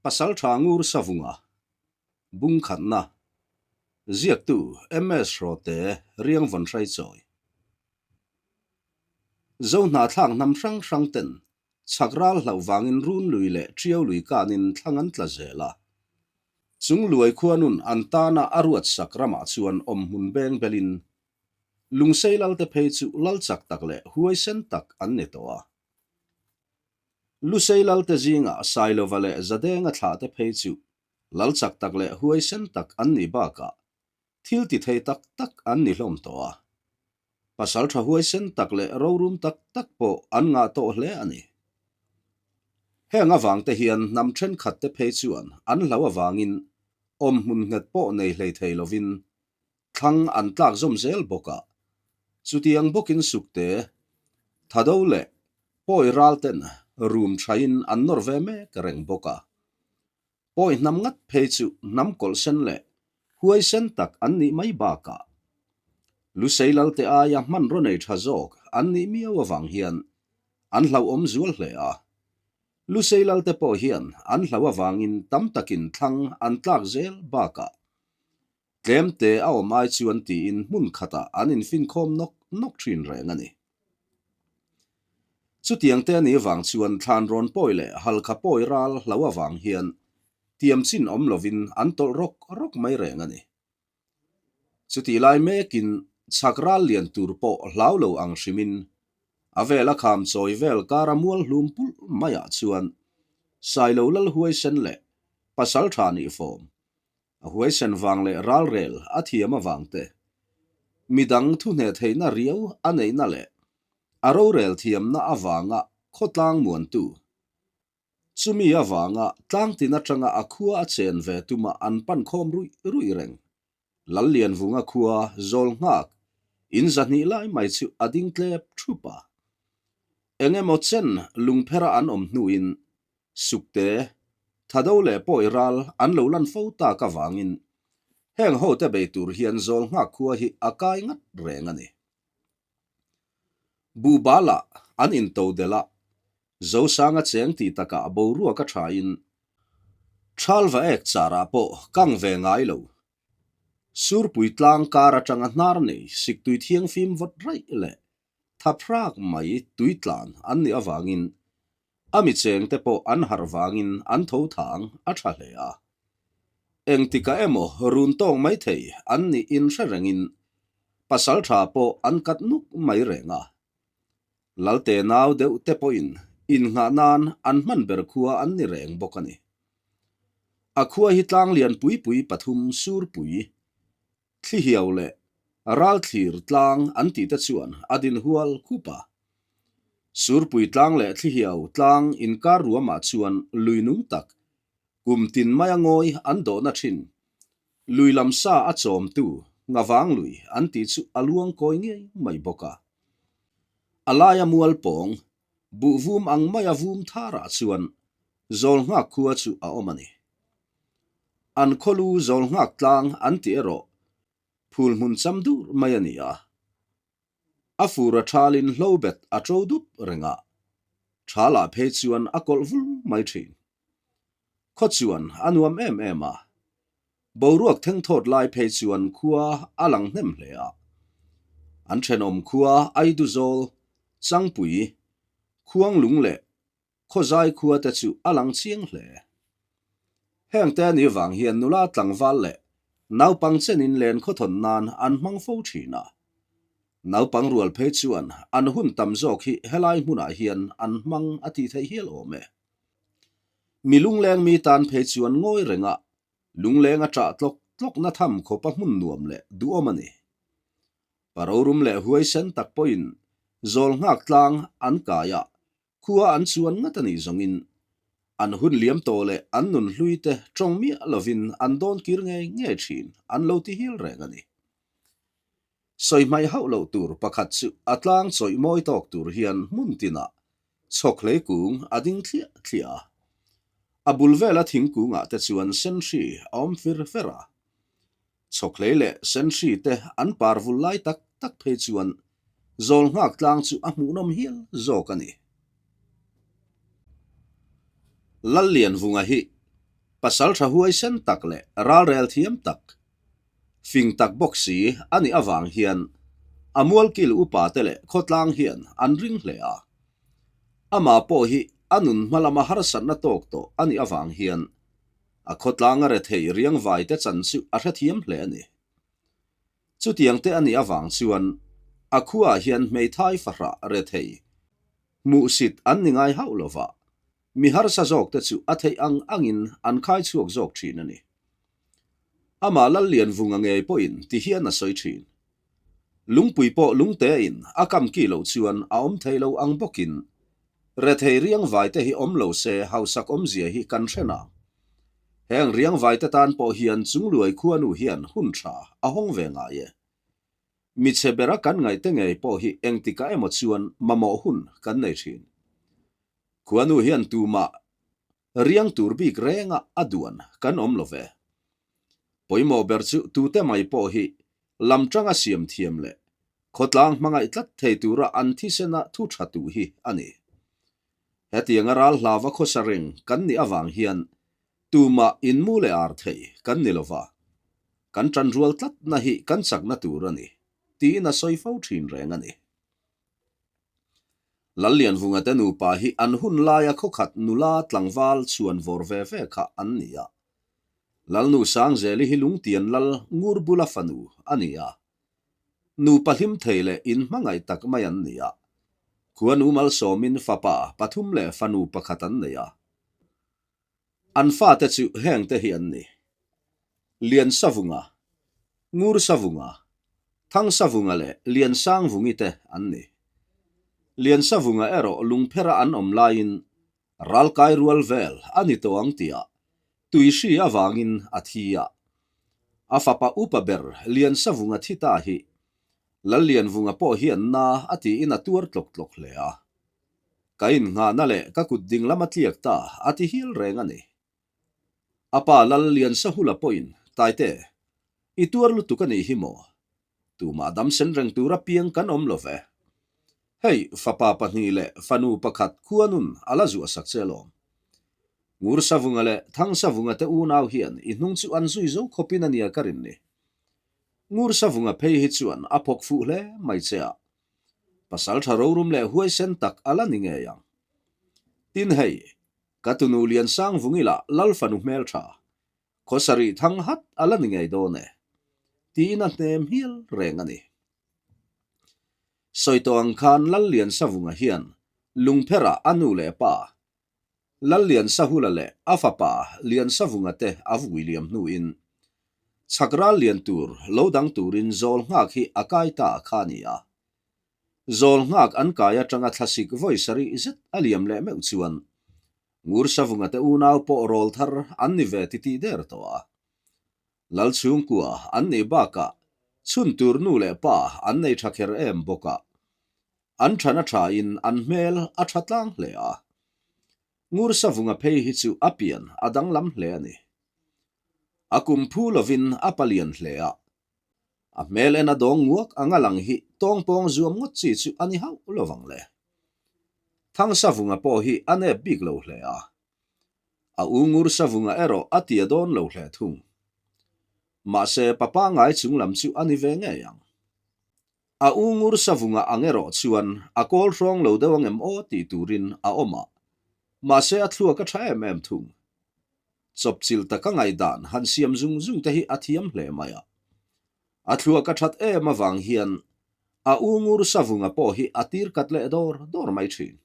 Pasaltha Ngur Savunga, Bungkhatna, Ziaktu MS Hrawte Riang Vawn Hraichawi. Zo hnahthlak hnam hrang hrang ten chhak ral hlauh vangin run lui leh ṭiau lui kanin thlang an tla zel a. Chung luai khuanun an tana a ruat sak ramah chuan awmhmun beng belin Lungsei lalte phei chu lal chak tak leh huaisen tak an ni tawh a. Lusei lalte zingah Sailova leh Zadenga thlahte phei chu lal chak tak leh huaisen tak an nih bakah thil ti thei tak tak an ni hlawm tawh a. Pasal tha huaisen tak leh rorum tak tak pawh an ngah tawh hle a ni. Heng avangte hian hnam thenkhatte phei chuan an hlau avangin awmhmun nghet pawh nei hlei thei lovin thlang an tlak zawm zel bawk a. Chutiang bawkin sukte, thado leh pawi ralten rum thain an nawr ve mek reng bawk a. Pawi hnam ngat phei chu hnam kawlh sen leh huai sen tak an nih mai bakah Lusei Lalte aia hmanraw nei tha zawk an nih miau avang hian an hlauhawm zual hle a. Lusei Lalte pawh hian an hlauh avangin tam takin thlang an tlak zel bakah Tlemte a awm ai chuan tiin hmun khatah an infinkhawm nawk nawk thin reng a ni. Chutiang te a nih vang chuan thlan rawn pawi leh halkha pawi ral hlo avang hian tiam chin awm lovin an tawlh rawk rawk mai reng a ni. Chutih lai mekin chhak ral lian tur pawh hlau lo ang hrimin a vela kham chawi vel kara mual hlum pulh maiah chuan Sailo lal huaisen leh pasal tha nih fawm A huaisen vang leh ralrel a thiam avang te, midang thuhneh theihna riau a neihna leh a rorel thiamna avanga khawtlang muantu, chumi avanga tlangtin atanga a khua a chen ve tuma an pan khawm ruih ruih reng. Lallianvunga khua zawl nghak in zahnih lai mai chu a ding tlep thup a. Eng emaw chen lungphera an awm hnuin Sukte, Thado leh Pawi ral an lo lan fo tak avangin heng hote bei tur hian zawl nghak khua hi a kai ngat reng a ni. Buhbal-ah an into delh a, Zosanga cheng tih takah boruak a thain Thalva ek charah pawh kang ve ngai lo. Surpui tlang kar atanga hnar nei siktui thiangfim vawt raih leh Thaphrâk mai tuitlan an nih avangin a mi chengte pawh an harh vangin an tho thang a tha hle a. Engtikah emaw run tawk mai thei an nih inhre rengin pasal tha pawh an kat nuk mai reng a. Lalte nau deuh te pawhin innghah nan an hman ber khua an ni reng bawk a ni. A khua hi tlang lian pui pui pathum surpui Thlihiau leh ralthlir tlang an tih te chuan a din hual khup a. Surpui tlang leh thlihiau tlang inkar ruamah chuan lui nung tak, kum tin maia ngawi an dawhna thin, lui lam sa a chawmtu ngavang lui an tih chu a luang kawi ngei mai bawk a. A laia mual pawng, buh vum ang maia vum tharah chuan zawl nghak khua chu a awm a ni. An khawlu zawl nghak tlang an tih erawh phul hmun cham dur mai a ni a. A fur a thalin hlo bet a to dup reng a, thalah phei chuan a kawlh vul mai thin. Khaw chuan a nuam em em a, boruak thengthawt lai phei chuan khua a lang hnem hle a. An thenawm khua Aiduzawl, Changpui, Khuanglung leh Khawzai khua te chu a lang chiang hle. Heng te anih vang hian nula tlangval leh naupang chenin len khawthawn nan an hmang fo thin a. Naupang rual phei chuan an hun tam zawk hi helai hmunah hian an hmang a tih theih hial awm e. Mi lungleng mi tan phei chuan ngawi renga lungleng a ṭah tlawk tlawkna tham khawpa hmun nuam leh duhawm a ni. Parorum leh huaisen tak pawhin zawl nghak tlang an kai a, Khua an chuan ngat a nih zawngin an hun liam tawh leh an nun hlui te tawng miah lovin an dawn kir ngei ngei thin an lo ti hil reng a ni. Sawi hmaih hauh loh tur pakhat chu a tlang chawih mawi tawk tur hian hmun tinah chhawk hlei kung a ding thliah thliah a. A bul vela thingkungah te chuan senhri a awm fir fer a. Chhawkhlei leh Senhri te an par vul lai tak tak phei chuan zawl nghak tlang chu a hmuhnawm hial zawk a ni. Lallianvunga hi. Pasal tha huaisen tak leh ralrel thiam tak, fing tak bawk si a nih avang hian a mualkil upa te leh khawtlang hian an ring hle a. Amah pawh hi a nun hma lama harsatna tawk tawh a nih avang hian a khawtlanga rethei riangvai te chan chu a hrethiam hle a ni. Chutiang te a nih avang chuan a khuaah hian hmeithai fahrah rethei hmuhsit an ni ngai hauh lova, mi harsa zawk te chu a theih ang angin an khai chhuak zawk thin a ni. Amah Lallianvunga ngei pawhin ti hian a sawi thin. Lungpui pawh lungtein a kam ki loh chuan a awm thei lo ang bawkin rethei riangvai te hi awm lo se hausak awmzia hi kan hre nang. Heng riangvai te tan pawh hian chungluai khuanu hian hun tha a hawng ve ngai e. Mi chhe bera kan ngaihte ngei pawh hi engtikah emaw chuan mamawh hun kan nei thin. Khuanu hian tumah riang tur bik renga a duan kan awm lo ve. Pawimawh ber chu tute mai pawh hi lam tanga siam thiam leh khawtlang hmangaih tlat thei tura an thisena thu tha tuh hi a ni. Hetianga ral hlava khawsa reng kan nih avang hian tumah inmu leh ar thei kan ni lova, kan tanrual tlatna hi kan chakna tur a ni, tiin a sawi fo thin reng a ni. Lallianvunga te nupa hi an hun laia khawkhat nula tlangval chhuan vawr ve ve kha an ni a. Lalnu Sangzeli hi Lungtian lal ngur bula fanu a ni a. Nupa hlim thei leh inhmangaih tak mai an ni a. Khuanu malsawmin fapa pathum leh fanu pakhat an nei a. An fate chu hengte hi an ni, Liansavunga, Ngursavunga, Thangsavunga leh Liansangvungi te an ni. Liansavunga erawh lungphera an awm laiin ralkai rual vel a ni tawh ang tihah tuihri avangin a thi a. A fapa upa ber Liansavunga thi ta hi Lallianvunga pawh hian na a tiin a tuar tlawk tlawk hle a. Ka innghahna leh ka kut ding lam a tliak ta, a ti hil reng a ni. A pa Lal Liansahula pawhin, Taite, i tuar lutuk a nih hi maw? Tumah dam sen reng tura piang kan awm lo ve. Hei, fapa pahnih leh fanu pakhat khuanun a la zuah sak che alawm. Ngursavunga leh Thangsavunga te unau hian i hnung chu an zui zo khawpin a nia ka rin ni. Ngursavunga phei hi chuan a phawk fuh hle mai che a, Pasal tha rorum leh huaisen tak a la ni ngei ang. Tin hei, ka tunu Liansang Vungila Lal fanu hmel tha, khawsarih thang hat a la ni ngei dawn e, tiin a hnem hial reng a ni. Sawi tawh ang khan Lal Liansavunga hian lungpherah a nu leh pa, Lalliansahula leh a fapa Liansavunga te a vui liam hnuin chhak ral lian tur lo dang turin zawl nghak hi a kai ta kha a ni a. Zawl nghak an kai atanga thlasik vawi sarih zet a liam leh meuh chuan Ngursavunga te unau pawh rawl thar an ni ve titih der tawh a. Lal chhungkua an nih bakah chhun tur nu leh pa an nei tha kher em bawk a. An thana thain an hmel a tha tlang hle a. Ngursavunga phei hi chu a pian a danglam hle a ni. A kum phu lovin a palian hle a. A hmel en a dawng nguak anga lang hi tawngpawng zuam ngawt chi chu a ni hauh lovang le. Thangsavunga pawh hi a nep bik lo hle a. A u Ngursavunga erawh a tia dawn lo hle thung. Mahse papa ngai chunglam chu a ni ve ngei ang. A u Ngursavunga ang erawh chuan a kawl hrawng lo deuh angem aw tih turin a awm a, mahse a thluak a tha em em thung. Chawpchilh taka ngaihdan han siam zung zung te hi a thiam hle mai a. A thluak a that em avang hian a u Ngursavunga pawh hi a tir kat leh dawr dawr mai thin.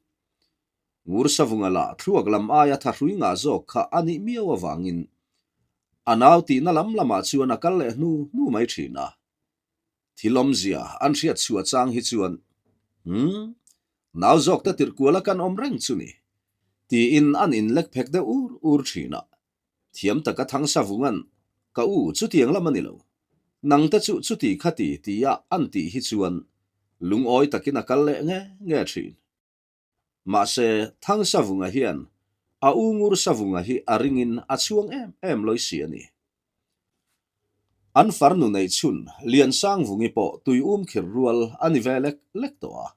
Ngursavunga lah thluak lam aia thahrui ngah zawk kha a nih miau avangin a nau tihna lam lamah chuan a kal leh hnu hnu mai thin a. Thil awmzia an hriat chhuah chang hi chuan, Umm, nau zawk te tirh kuala kan awm reng chu ni, tiin an inlek phek deuh ur ur thin a. Thiam taka Thangsavunga'n, Ka u, chutiang lam a ni lo. Nang te chu chuti khati tia an tih hi chuan lungawi takin a kal leh nge nge thin. Mahse, Thangsavunga hian a u Ngursavunga hi a ringin a chhuang em em lawi si a ni. An farnu neih chhun Liansangvungi pawh tui um khir rual a ni ve lek lek tawh a.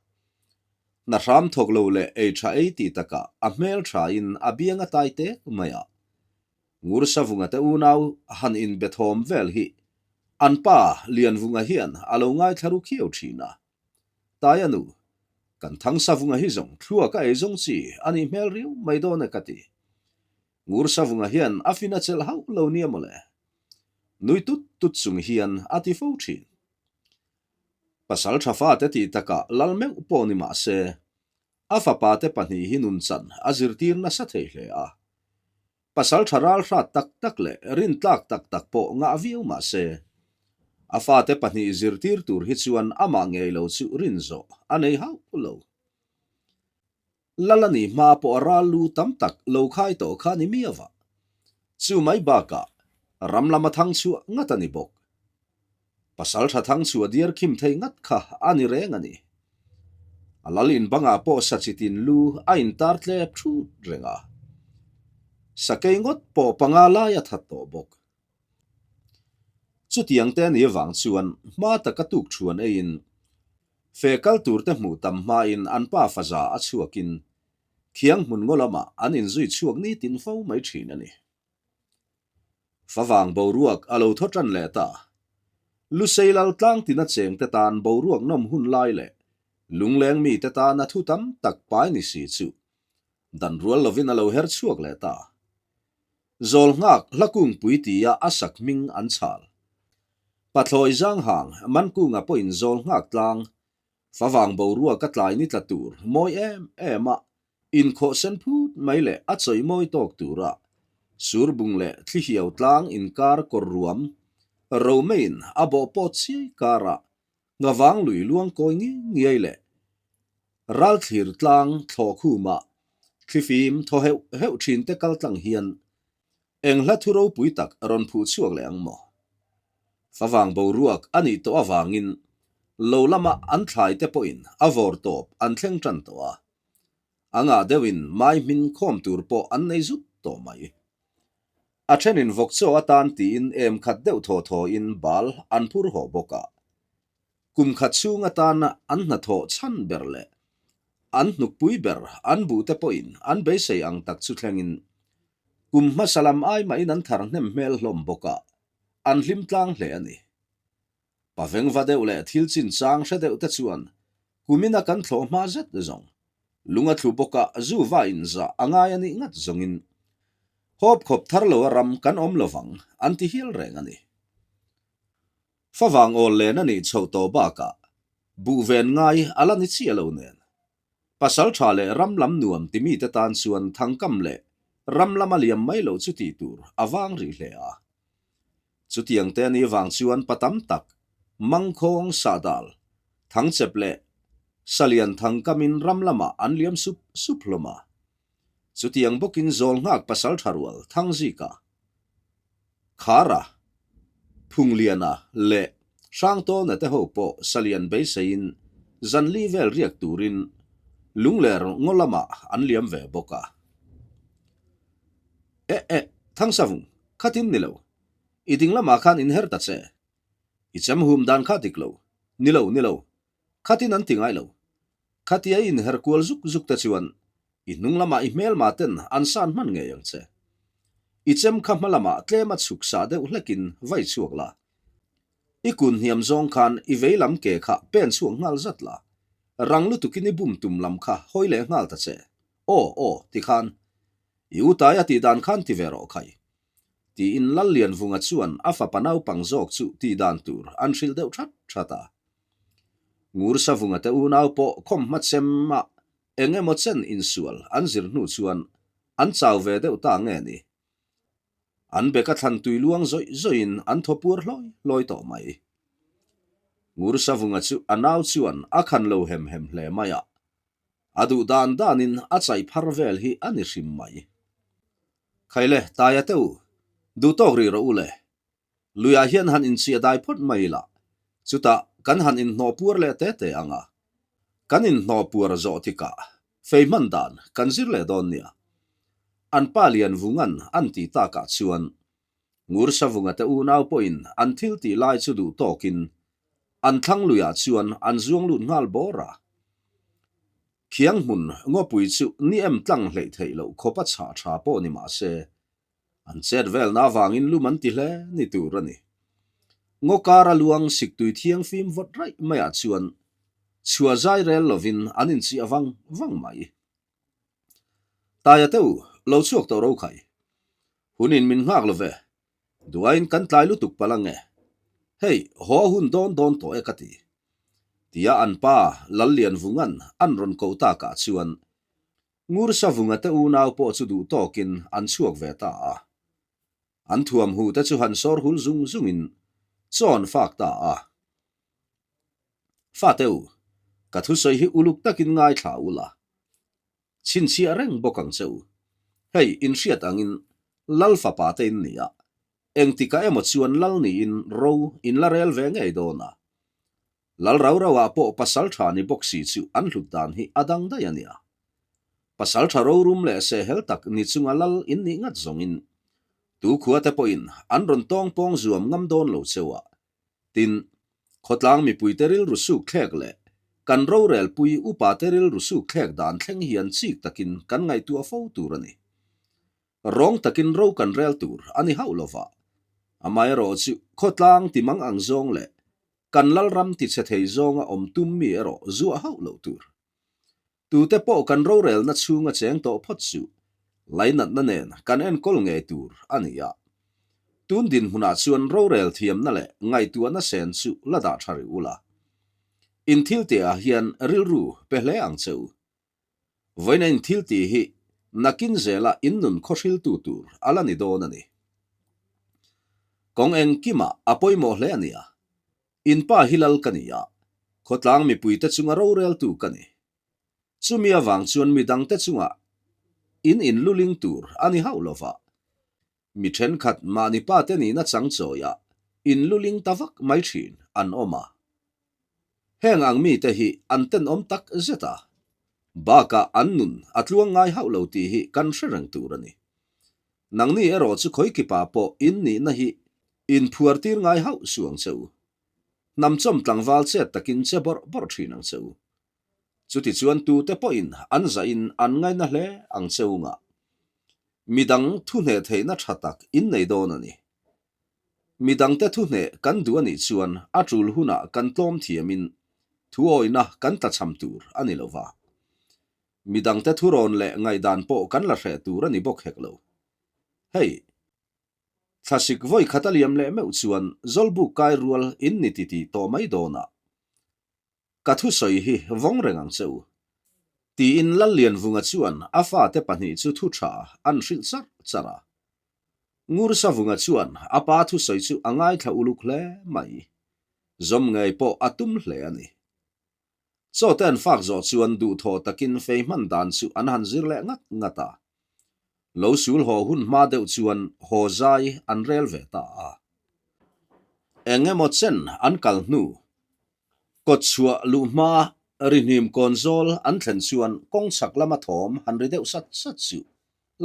Hna hram thawk lo leh ei tha ei tih takah a hmel thain a biang a tai tek mai a. Ngursavunga te unau han inbe thawm vel hi an pa Lianvunga hian a lo ngaithla ru khiau thin a. Taia nu, kan Thangsavunga hi zawng thluak a ei zawng chi a nih hmel riau mai dawn e ka ti. Ngursavunga hian a fin a chelh hauh lo nia mawle. Nui tut tut chung hian a ti fo thin. Pasal tha fate tih takah lal meuh pawh ni mah se, a fapa te pahnih hi nunchan a zirtir nasa thei hle a. Pasal tha ral hrat tak tak leh rintlak tak tak pawh ngah viau mah se, a fate pahnih zirtir tur hi chuan amah ngei lo chu rin zawh a nei hauh lo. Lal a nih hma pawh a ral lu tam tak lo khai tawh kha ni miau a. Chu mai bakah ram lama thang chhuah ngat a ni bawk. Pasal tha thang chhuah diar khim thei ngat kha a ni reng a ni. A lal in bangah pawh sachitin lu a intar tlep thut reng a. Sakei ngawt pawh panga lai a that tawh bawk. Chutiang te ni avang chuan hma taka tuk thuan eiin fe kal tur te hmuh tam hmain an pa faza a chhuakin thiang hmun ngaw lamah an inzui chhuak nitin fo mai thin a ni. Favang boruak a lo thaw tan leh ta. Lusei lal tlang tina cheng te tan boruak nawm hun lai leh lungleng mi te tana thu tam tak pai ni si chu dan rual lovin a lo her chhuak leh ta. Zawl nghak hla kungpui tia a sak hming an chhal. Pathlawi Zanghang Mankunga pawhin zawl nghak tlang, favang boruak a tlai ni tla tur mawi em em a, inkhawh sen phut mai leh a chawi mawi tawk tura Surbung leh Thlihiau tlang inkar kawr ruam Romeiin a bawh pawt chiai karah Ngavang lui luang kawi ngiai ngiai leh Ralthlir tlang thlawh khumah thlifim thaw heuh heuh thin te kal tlang hian eng hla thu ropui tak rawn phuh chhuak leh ang maw? Favang boruak a nih tawh avangin lo lama an thlai te pawhin a vawr tawp an thleng tan tawh a, a ngah deuhin mai hmin khawm tur pawh an nei zut tawh mai. A thenin vawk chaw atan tiin em khat deuh thaw thawin bal an phur haw bawk a. Kum khat chhung atana an hnathawh chhan ber leh an hnukpui ber an buhte pawhin an beisei ang tak chu thlengin kum hmasa lam ai mahin an thar hnem hmel hlawm bawk a, an hlim tlang hle a ni. Pavengva deuh leh thil chinchang hre deuh te chuan kumina kan thlawh hma zet zawng Lung a thlu bawk a, zu va inzah a ngai a nih ngat zawngin hawp khawp thar lo a ram kan awm lo vang an ti hial reng a ni. Favang awl len a nih chhoh tawh bakah buh ven ngai a la ni chiah lo nen. Pasal tha leh ram lam nuam ti mite tan chuan thangkam leh ram lama liam mai loh chu tih tur a vang rih hle a. Chutiang te ni vang chuan pa tam tak, mangkhawng sahdal, thangchep leh salian thangkamin ram lamah an liam sup sup hlawm a. Chutiang bawkin zawl nghak pasal tha rual Thangzika, Khara, Phungliana leh Hrangtawna te ho pawh salian beiseiin zanli vel riak turin Lungler ngaw lamah an liam ve bawk a. Eh eh, Thangsavung, khatin ni lo. I ding lamah khan inher ta che. I chem hum dan kha dik lo. Ni lo, ni lo. Khatin an ti ngai lo. Khatia i inher kual zuk zuk te chuan i hnung lamah i hmelma ten an san hman ngei ang che. I chem kha hma lamah tlema chhuk sah deuh hlekin vai chhuak la. I kun hniam zawng khan i vei lam ke kha pen chhuak nghal zat la. Rang lutukin i bum tum lam kha hawi leh nghal ta che. Aw, aw, tikhan I u tai a tih dan khan ti ve rawh khai. Tiin Lallianvunga chuan a fapa naupang zawk chu tih dan tur an hrilh deuh that that a. Ngursavunga te unau pawh khawm hma chem a eng emaw chen insual an zir hnu chuan an chau ve deuh ta nge ni. An beka thlan tui luang zawih zawihin an thaw puar hlawi hlawi tawh mai. Ngursavunga chu a nau chuan a khan lo hem hem hle mai a. A duh dan danin a chai phar vel hi a ni hrim mai. Khaile, Taia te u, duh tawk rih rawh u le. Luiah hian han inchhiah dai phawt mai ila, chutah kan han inhnawh puar leh te te ang a. Kan inhnawh puar zawh tikah fei hman dan kan zir leh dawn nia. An pa Lianvunga'n an tih takah chuan Ngursavunga te unau pawhin an thil tih lai chu duh tawkin An thlang luiah chuan an zuang lut nghal bawr a. Khiang hmun ngawpui chu ni em tlang hleih theih loh khawpa chhah tha pawh ni mah se. An chet velna avangin lum an ti hle ni tur a ni. Ngaw kara luang siktui thiangfim vawt raih maiah chuan chhuah zai rel lovin an inchiah vang vang mai. Taia te u, lo chhuak tawh ro khai. Hunin min nghak lo ve. Duain kan tlai lutuk palh ang e. Hei, haw a hun dawn dawn tawh e ka ti. Tia an pa Lallianvunga'n an rawn koh takah chuan Ngursavunga te unau pawh chu duh tawkin an chhuak ve ta a. An thuam huh te chu han sawr hul zung zungin chaw an fak ta a. Fate u, ka thusawi hi uluk takin ngaithla ula. Chhinchhiah reng bawk ang che u. Hei, inhriat angin Lal fapa te in ni a, engtikah emaw chuan Lal niin ro in la rel ve ngei dawn a. Lal rau rau ah pawh pasal tha ni bawk si chu an hlut dan hi a dang daih a nia. Pasal tha rorum leh sehhel tak ni chunga lal in nih ngat zawngin tu khua te pawhin an rawn tawng pawng zuam ngam dawn lo cheu a. Tin, khawtlang mipuite rilru suk thlek leh kan rorelpui upa te rilru suk thlek dan thleng hian chik takin kan ngaihtuah fo tur a ni. Rawng takin ro kan rel tur a ni hauh lova. Amaherawhchu khawtlang timang ang zawng leh Kan Lalram tichhe thei zawnga awm tum mi erawh zuah hauh loh tur. Tute pawh kan rorelna chhunga cheng tawh phawt suh, lainatna nen kan enkawl ngei tur a ni a. Tun dinhmunah chuan rorel thiamna leh ngaihtuahna sen chu la dah tha rih ula. In thiltihah hian rilru pe hle ang che u. Vawiina in thil tih hi nakin zela in nun khawhriltu tur a la ni dawn a ni. Kawng engkimah a pawimawh hle a nia. In pa hi lal ka ni a, khawtlang mipuite chunga roreltu ka ni. Chumi avang chuan midangte chungah in inluling tur a ni hauh lova. Mi thenkhat mahni pate nihna chang chawiah inluling ta vak mai thin an awm a. Heng ang mite hi an tenawm tak zet a, bakah an nun a tluang ngai hauh lo tih hi kan hre reng tur a ni. Nangni erawh chu khawikipa pawh in nihna hi inphuar tir ngai hauh suh ang che u. Hnamchawm tlangval chet takin che bawrh bawrh thin ang che u. Chutichuan tute pawhin an zahin an ngaina hle ang che u ngah. Midang thuhneh theihna tha tak in nei dawn a ni. Midangte thuhneh kan duh a nih chuan a tul hunah kan tlawm thiamin thuawihna kan tlachham tur a ni lo va. Midangte thurawn leh ngaihdan pawh kan la hreh tur a ni bawk hek lo. Hei, thlasik vawi khat a liam leh meuh chuan Zawlbuk kai rual in ni titi tawh mai dawnah Ka thusawi hi vawng reng ang che u. Tiin Lallianvunga chuan a fate pahnih chu thu tha an hrilh char char a. Ngursavunga chuan a pa thusawi chu a ngaithla uluk hle mai. Zawm ngei pawh a tum hle a ni. Chaw te an fak zawh chuan duhthawh takin fei hman dan chu an han zir leh ngat ngat a. Lo sul haw hun hma deuh chuan haw zai an rel ve ta a. Eng emaw chen an kal hnu Kawtchhuah luh hma rihnim kawn zawl an thlen chuan kawng chhak lama thawm han ri deuh sat sat suh,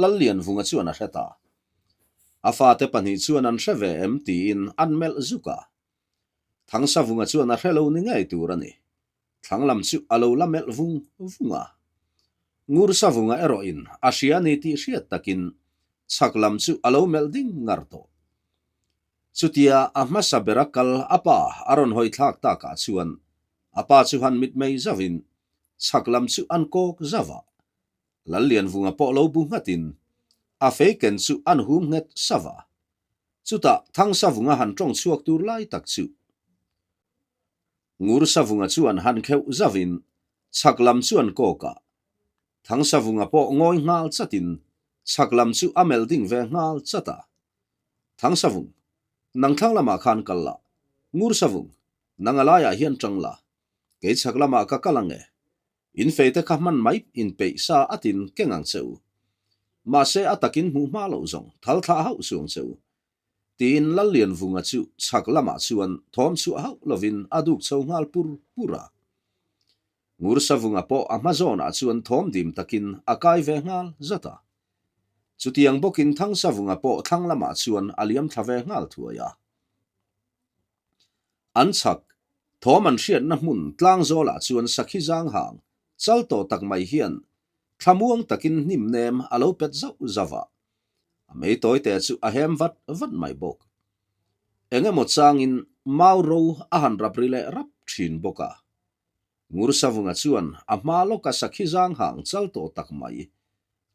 Lallianvunga chuan a hre ta. A fate pahnih chuan an hre ve em tiin an melh zuk a. Thangsavunga chuan a hre lo ni ngei tur a ni. Thlang lam chu a lo la melh vung vung a. Ngursavunga erawhin a hria ni tih hriat takin chhak lam chu a lo melh ding ngar tawh. Chutia a hmasa bera kal a pa a rawn hawi thlak takah chuan a pa chu han mitmei zauhin chhak lam chu an kawk zauh a. Lallianvunga pawh lo bu nghatin a fei ken chu an hum nghet sauh a. Chutah Thangsavunga han tawng chhuak tur lai tak chu Ngursavunga chuan han kheuh zauhin chhak lam chu an kawk a. Thangsavunga pawh ngawi nghal chatin chhak lam chu a melh ding ve nghal chat a. Thangsavung, nang thlang lamah khan kal la. Ngursavung, nang a laiah hian tang la. Kei chhak lamah ka kal ang e. In feite kha hman mai inpeih sa a tin keng ang che u. Mahse a takin hmuh hma loh zawng thal thlah hauh suang che u. Tiin Lallianvunga chu chhak lamah chuan thawm chhuah hauh lovin a duk chho nghal pur pur a. Ngursavunga pawh a hma zawnah chuan thawm dim takin a kai ve nghal zat a. Chutiang bawkin Thangsavunga pawh thlang lamah chuan a liam thla ve nghal thuai a. An chhak, thawm an hriatna hmun tlang zawlah chuan sakhi zang hang, chal tawh tak mai hian thlamuang takin hnim nem a lo pet zauh zauh a. A mei tawite chu a hem vat vat mai bawk. Eng emaw changin mau ro a han rap ri leh rap thin bawk a. Ngursavunga chuan a hma lawka sakhi zang hang chal tawh tak mai,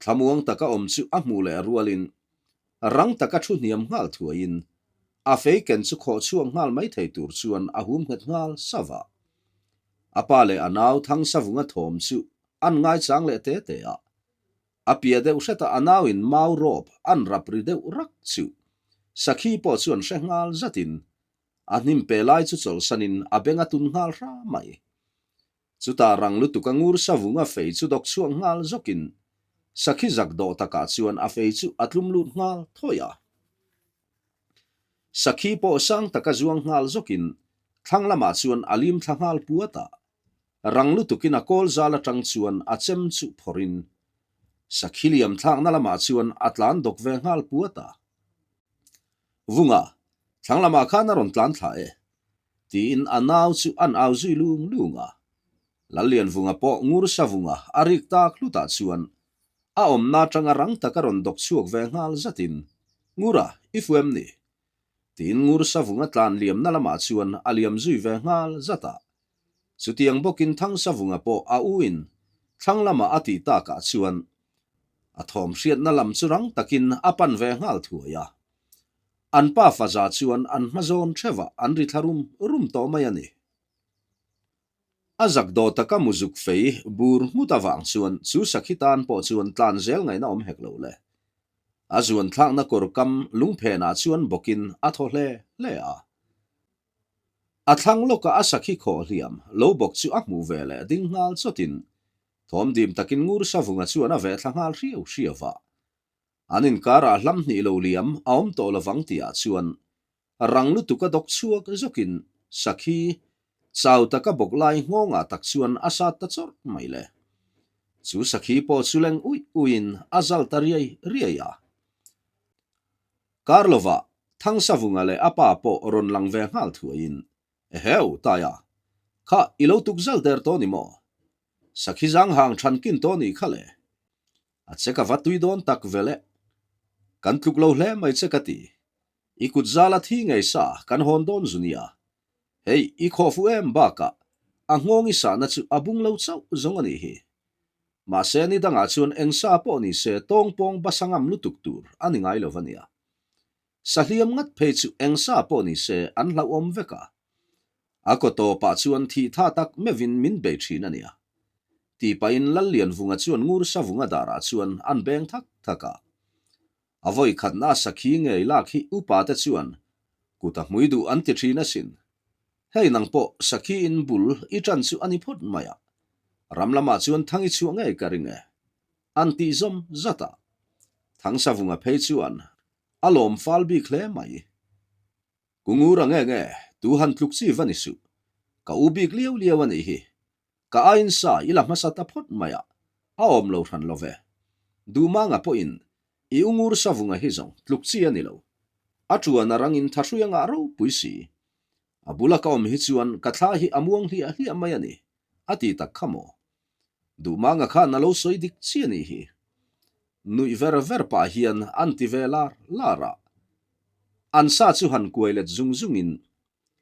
thlamuang taka awm chu a hmuh leh rualin rang taka thu hniam nghal thuaiin a fei ken chu khawh chhuak nghal mai thei tur chuan a hum nghet nghal sava. A pa leh a nau Thangsavunga thawm chu an ngaichang leh te te a. A pia deuh hretah a nauin mau rawp an rap ri deuh rak chu sakhi pawh chuan hre nghal zatin a hnim pe lai chu chawlhsanin a beng a tun nghal hra mai. Chutah rang lutuk a ngur savunga fei chu dawk chhuak nghal zawkin sakhi zak dawh takah chuan a fei chu a tlum lut nghal thawih a. Sakhi pawh sang taka zuang nghal zawkin thlang lamah chuan a lim thla nghal puat a. Rang lutukin a kawl zal atang chuan a chem chu phawrhin sakhi liam thlakna lamah chuan a tlan dawk ve nghal puat a. Vunga, thlang lamah khan a rawn tlan thla e, tiin a nau chu an au zui lung lung a. Lallianvunga pawh Ngursa Vunga a rik tak hlutah chuan a awmna atanga rang taka rawn dawk chhuak ve nghal zatin, Ngura, i fu em ni? Tiin Ngursa Vunga tlan liamna lamah chuan a liam zui ve nghal zat a. Chutiang bawkin Thangsa Vunga pawh a uin thlang lamah a tih takah chuan a thawm hriatna lam chu rang takin a pan ve nghal thuai a. An pa faza chuan an hma zawn theuhah an ri thla rum rum tawh mai a ni. A zak dawh taka muzuk fei bur nghut avang chuan chu sakhi tan pawh chuan tlan zel ngaihna awm hek lo le. A zuan thlakna kawr kam lungphenah chuan bawkin a thaw hle hle a. A thlang lawkah a sakhi khawh hliam lo bawk chu a hmuh ve leh ding nghal chawtin thawm dim takin ngur savunga chuan a veh thla nghal hriau hriau a. An inkarah hlam hnih lo liam a awm tawh lovang tihah chuan rang lutuk a dawk chhuak zawkin sakhi chau taka bawk lai nghawngah tak chuan a sat ta chawrh mai le. Chu sakhi pawh chu leng uih uihin a zal ta riai riai a. Kar lovah Thangsavunga leh a pa pawh rawn lang ve nghal thuaiin, Eheu, Taia, kha i lo tuk zal der tawh ni maw? Sakhi zang hang than kin tawh nih kha le. A che ka va tui dawn tak vel e. Kan tluk lo hle mai che ka ti. I kut zala thi ngei sa kan hawn dawn zu nia. Hei, i khawh fuh em bakah a nghawng i sahna chu a bung lo chauh zawng a nih hi. Mahse ni dangah chuan eng sa pawh ni se tawng pawng basa ngam lutuk tur a ni ngai lo va nia. Sahliam ngat phei chu eng sa pawh ni se an hlauhawm vek a. A kaw tawpah chuan thih tha tak meuhin min bei thin a nia. Tih pahin Lallianvunga chuan ngur savunga darah chuan an beng thak thak a. A vawi khatna sakhi ngei lak hi upa te chuan kut a hmui duh an ti thin asin. Hei nang pawh sakhi in bul i tan chu a ni phawt mai a. Ram lamah chuan thang i chhuah ngei ka ring e. An tih zawm zat a. Thangsavunga phei chuan a lawm fal bik hle mai. Kungur a nge nge, tu han tluk chi va ni suh. Ka u bik liau liau a nih hi. Ka aiin sa i la hmasa ta phawt mai a, a awm lo hran lo ve. Duhmanga pawhin i ungur savunga hi zawng tluk chi a ni lo. A tuan a rangin thahrui a ngah ropui si. A bula ka awm hi chuan ka thla hi a muang hliah hliah mai a ni, a ti tak kha maw? Duhmanga khan a lo sawi dik chi a nih hi. Nuih ver ver pah hian an ti ve lar lar a. An sa chu han kuai let zung zungin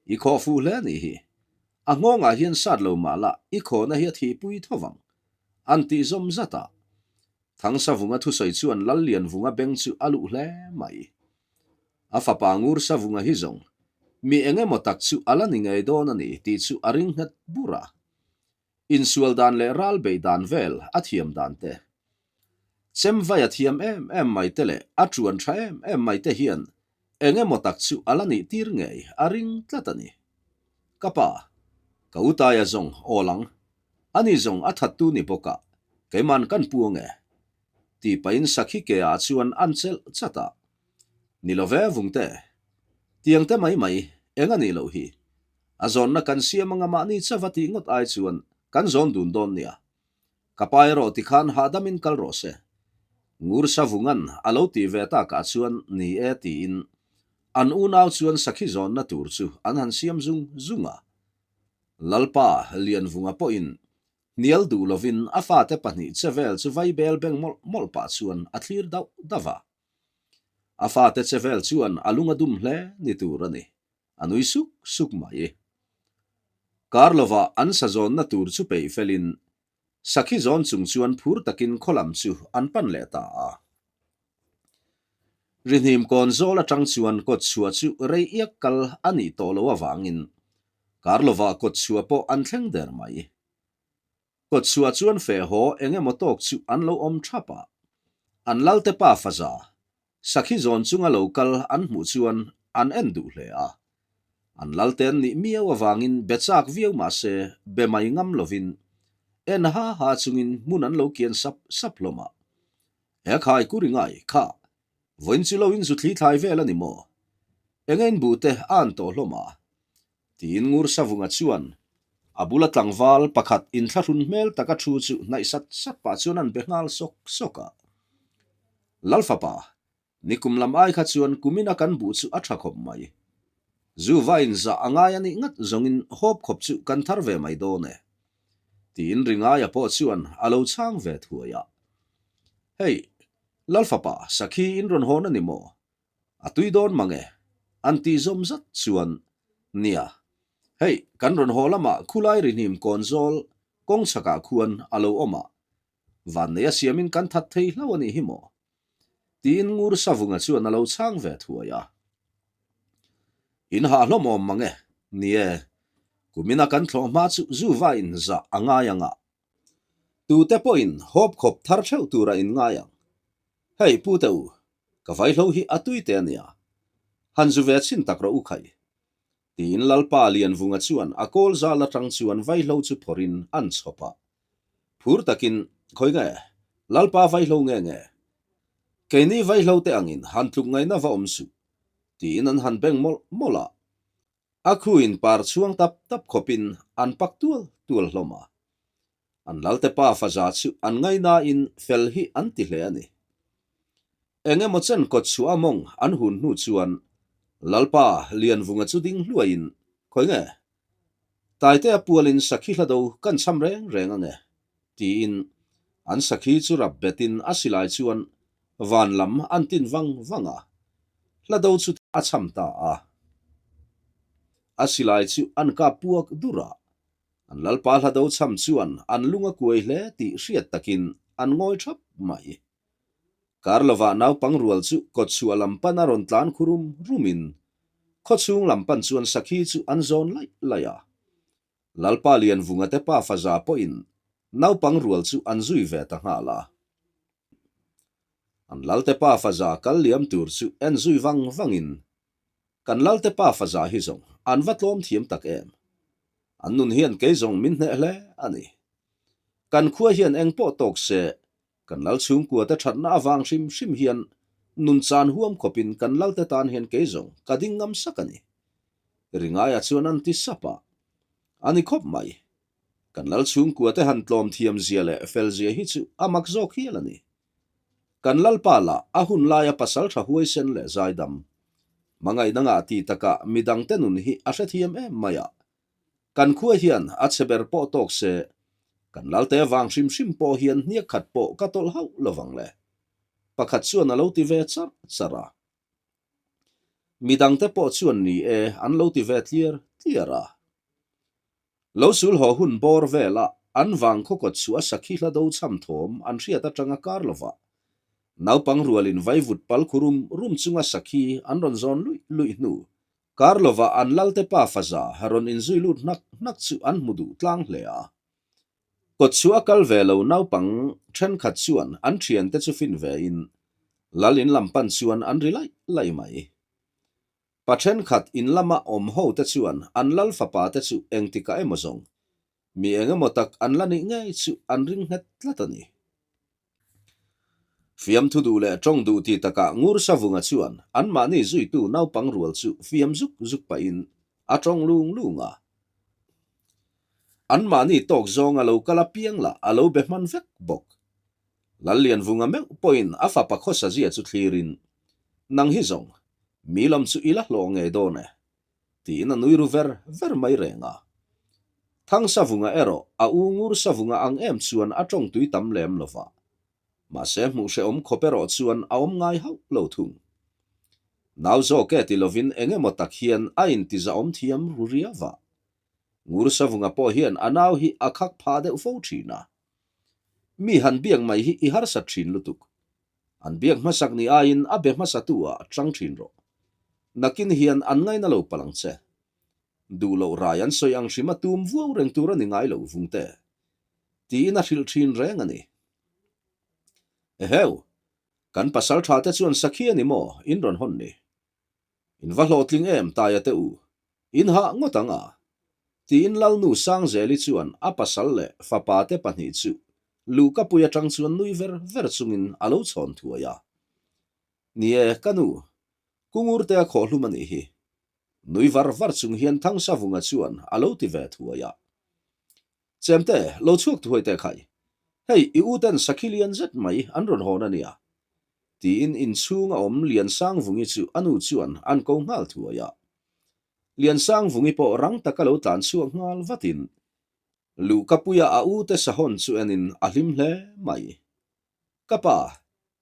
I khawh fuh hle a nih hi. A nghawngah hian sat lo mah la i khawhna hi a thihpui tho vang. An tih zawm zat a. Thangsavunga thusawi chuan Lallianvunga beng chu a luh hle mai. A fapa Ngursavunga hi zawng mi eng emaw tak chu a la ni ngei dawn a ni tih chu a ring nghet bur a. Insual dan leh ral beih dan vel a thiam dan te. Chem vai a thiam em em mai te leh a tuan tha em em mai te hian eng emaw tak chu a la nih tir ngei a ring tlat a ni. Ka pa, ka u Taia zawng aw lang, ani zawng a thattu ni bawk a, keiman kan pu ange. Tih pahin sakhi ke ah chuan an chelh chat a. Ni lo ve Vungte, tiang te mai mai eng a nih loh hi. A zawnna kan siam anga mahni chauh a tih ngawt ai chuan kan zawn dun dawn nia. Ka pa erawh tikhan hahdamin kal rawh se. Ngur Savungan a lo tih ve takah chuan ni e tiin an unau chuan sakhi zawnna tur chu an han siam zung zung a. Lalpa Lianvunga pawhin hnial duh lovin a fate pahnih che vel chu vaibel beng mawlh mawlh pah chuan a thlir dauh dauh a. A fate che vel chuan a lung a dum hle ni tur a ni. A nui suk suk mai. Kar lovah an sa zawnna tur chu peih felin sakhi zawn chung chuan phur takin khaw lam chu an pan leh ta a. Rihnim kawn zawl atang chuan kawt chhuah chu rei iak kal a nih tawh loh avangin kar lovah kawt chhuah pawh an thleng der mai. Kawt chhuah chuan feh haw eng emaw tawk chu an lo awm thap a. An lalte pa faza, sakhi zawn chunga lo kal an hmuh chuan an en duh hle a. An lalte an nih miau avangin be chak viau mah se be mai ngam lovin en ha ha chungin hmun an lo kian sap sap hlawm a. He khai kur i ngai kha, vawiin chu lo in zu thli thlai vel a ni maw? Enge in buh te a an tawh hlawm a? Tiin Ngur Savunga chuan a bula tlangval pakhat inthlahrun hmel taka thu chu hnaih sat sat pah chuan an be nghal sawk sawk a. Lalfapa, nikum lam ai kha chuan kumina kan buh chu a tha khawp mai. Zu va inzah a ngai a nih ngat zawngin hawp khawp chu kan thar ve mai dawn e. Tiin Ringaia pawh chuan a lo chhang ve thuai a. Hei, Lalfapa, sakhi in rawn hawn a ni maw? A tui dawn mang e, an tih zawm zat chuan, Nia, hei kan rawn haw lamah khulai rihnim kawn zawl kawng chhakah khuan a lo awm a, vanneia siamin kan that thei hlauh a nih hi maw? Tiin Ngur Savunga chuan a lo chhang ve thuai a. In hah hlawm awm mang e, ni e, kumina kan thlawh hma chu zu va inzah a ngai ang a, tute pawhin hawp khawp thar theuh tura in ngai ang. Hei Pu te u, ka vaihlo hi a tui te a nia. Han zu ve chhin tak rawh u khai. Tiin Lalpa Lianvunga chuan a kawl zal atang chuan vaihlo chu phawrhin an chhawp a. Phur takin, Khawi nge? Lalpa vaihlo nge nge? Keini vaihlo te angin han tluk ngaihna va awm suh. Tiin an han beng mawlh mawlh a. A khuin par chhuang tap tap khawpin an pak tual tual hlawm a. An lalte pa faza chu an ngainain fel hi an ti hle a ni. Eng emaw chen kawt chhuah a mawng an hun hnu chuan Lalpa Lianvunga chu ding hluaiin, Khawi nge? Taitea pualin sakhi hlado kan cham reng reng ange, tiin an sakhi chu rap betin a silai chuan van lam an tin vang vang a, hlado chu a cham ta a. A silai chu an kap puak dur a, An Lalpa hlado cham chuan an lung a kuai hle tih hriat takin an ngawi thap mai. Kar lovah naupang rual chu kawtchhuah lam pan a rawn tlan khu rum rumin khawchhung lam pan chuan sakhi chu an zawn laih laih a. Lalpa Lianvunga te pa faza pawhin naupang rual chu an zui ve ta nghal a. An Lalte pa faza kal liam tur chu en zui vang vangin Kan Lalte pa faza hi zawng an va tlawm thiam tak em? An nun hian kei zawng min hneh hle a ni. Kan khua hian eng pawh tawk se, kan Lal chhungkua te thatna avang hrim hrim hian nun chan huam khawpin kan Lalte tan hian kei zawng ka ding ngam sak a ni. Ringaia chuan an ti sap a. A ni khawp mai. Kan Lal chhungkua te han tlawm thiam zia leh fel zia hi chu a mak zawk hial a ni. Kan Lalpa lah a hun laia pasal tha huaisen leh zaidam. Hmangaihna ngah ti takah midangte nun hi a hrethiam em mai a. Kan khua hian a chhe ber pawh tawk se, kan Lalte vang hrim hrim pawh hian hniak khat pawh ka tawlh hauh lovang le. Pakhat chuan a lo ti ve charh charh a. Midangte pawh chuan ni e an lo ti ve tliar tliar a. Lo sul haw hun bawr vela an vang khaw kawt chu a sakhi hla do chham thawm an hriat atanga kar lova naupang rualin vaivut pal khu rum rum chunga sakhi an rawn zawn luih luih hnu kar lova an lalte pa faza rawn inzui lut hnak hnak chu an hmu duh tlang hle a. Kawt chu a kal ve lo naupang thenkhat chuan an thiante chu fin ve in lal in lam pan chuan an ri laih laih mai. Pa thenkhat in lama awm ho te chuan an lal fapa te chu engtikah emaw zawng, mi eng emaw tak an la nih ngei chu an ring nghet tlat a ni. Fiamthu duh leh tawng duh ti takah Ngur Savunga chuan anmahni zuitu naupang rual chu fiam zuk zuk pahin a tawng lung lung a. Anmahni tawk zawnga lo kal apiang lah a lo be hman vek bawk. Lallianvunga meuh pawhin a fapa khawsa zia chu thlirin, Nang hi zawng, mi lam chu i la hlawh ngei dawn e, tiin a nui ru ver ver mai reng a. Thangsavunga erawh a u Ngursavunga ang em chuan a tawng tui tam lem lo va. Mahse hmuh hrehawm khawp erawh chuan a awm ngai hauh lo thung. Nau zawk e ti lovin eng emaw tak hian a intizaawm thiam ru riau va. Ngursavunga pawh hian a nau hi a khak phah deuh fo thin a. Mi han biak mai hi i harsat thin lutuk. An biak hmasak ni aiin a be hmasatu ah tang thin rawh. Nakin hian an ngaina lo palh ang che. Duh loh rai an sawi ang hrim a tum vuau reng tur a ni ngai lo vungte. Tiin a hrilh thin reng a ni. Eheu! Kan pasal tha te chuan sakhi a ni maw in rawn hawn ni? In va hlawhtling em Taia te u, in hah ngawt ang a? Tiin Lalnu Sangzeli chuan a pasal leh fapa te pahnih chu luhkapui atang chuan nui ver ver chungin a lo chhawn thuai a. Ni e, ka nu, Kungurte a khawhhlum a nih hi. Nui var var chung hian Thangsavunga chuan a lo ti ve thuai a. Chemte, lo chhuak thuai teh khai. Hei, i u ten sakhi lian zet mai an rawn hawn a nia. Tiin inchhung a awm Liansangvungi chu a nu chuan an ko nghal thuai a. Liansangvungi pawh rang taka lo tlan chhuak nghal vatin Luhkapuia a u te sahawn chu enin a hlim hle mai. Ka pa,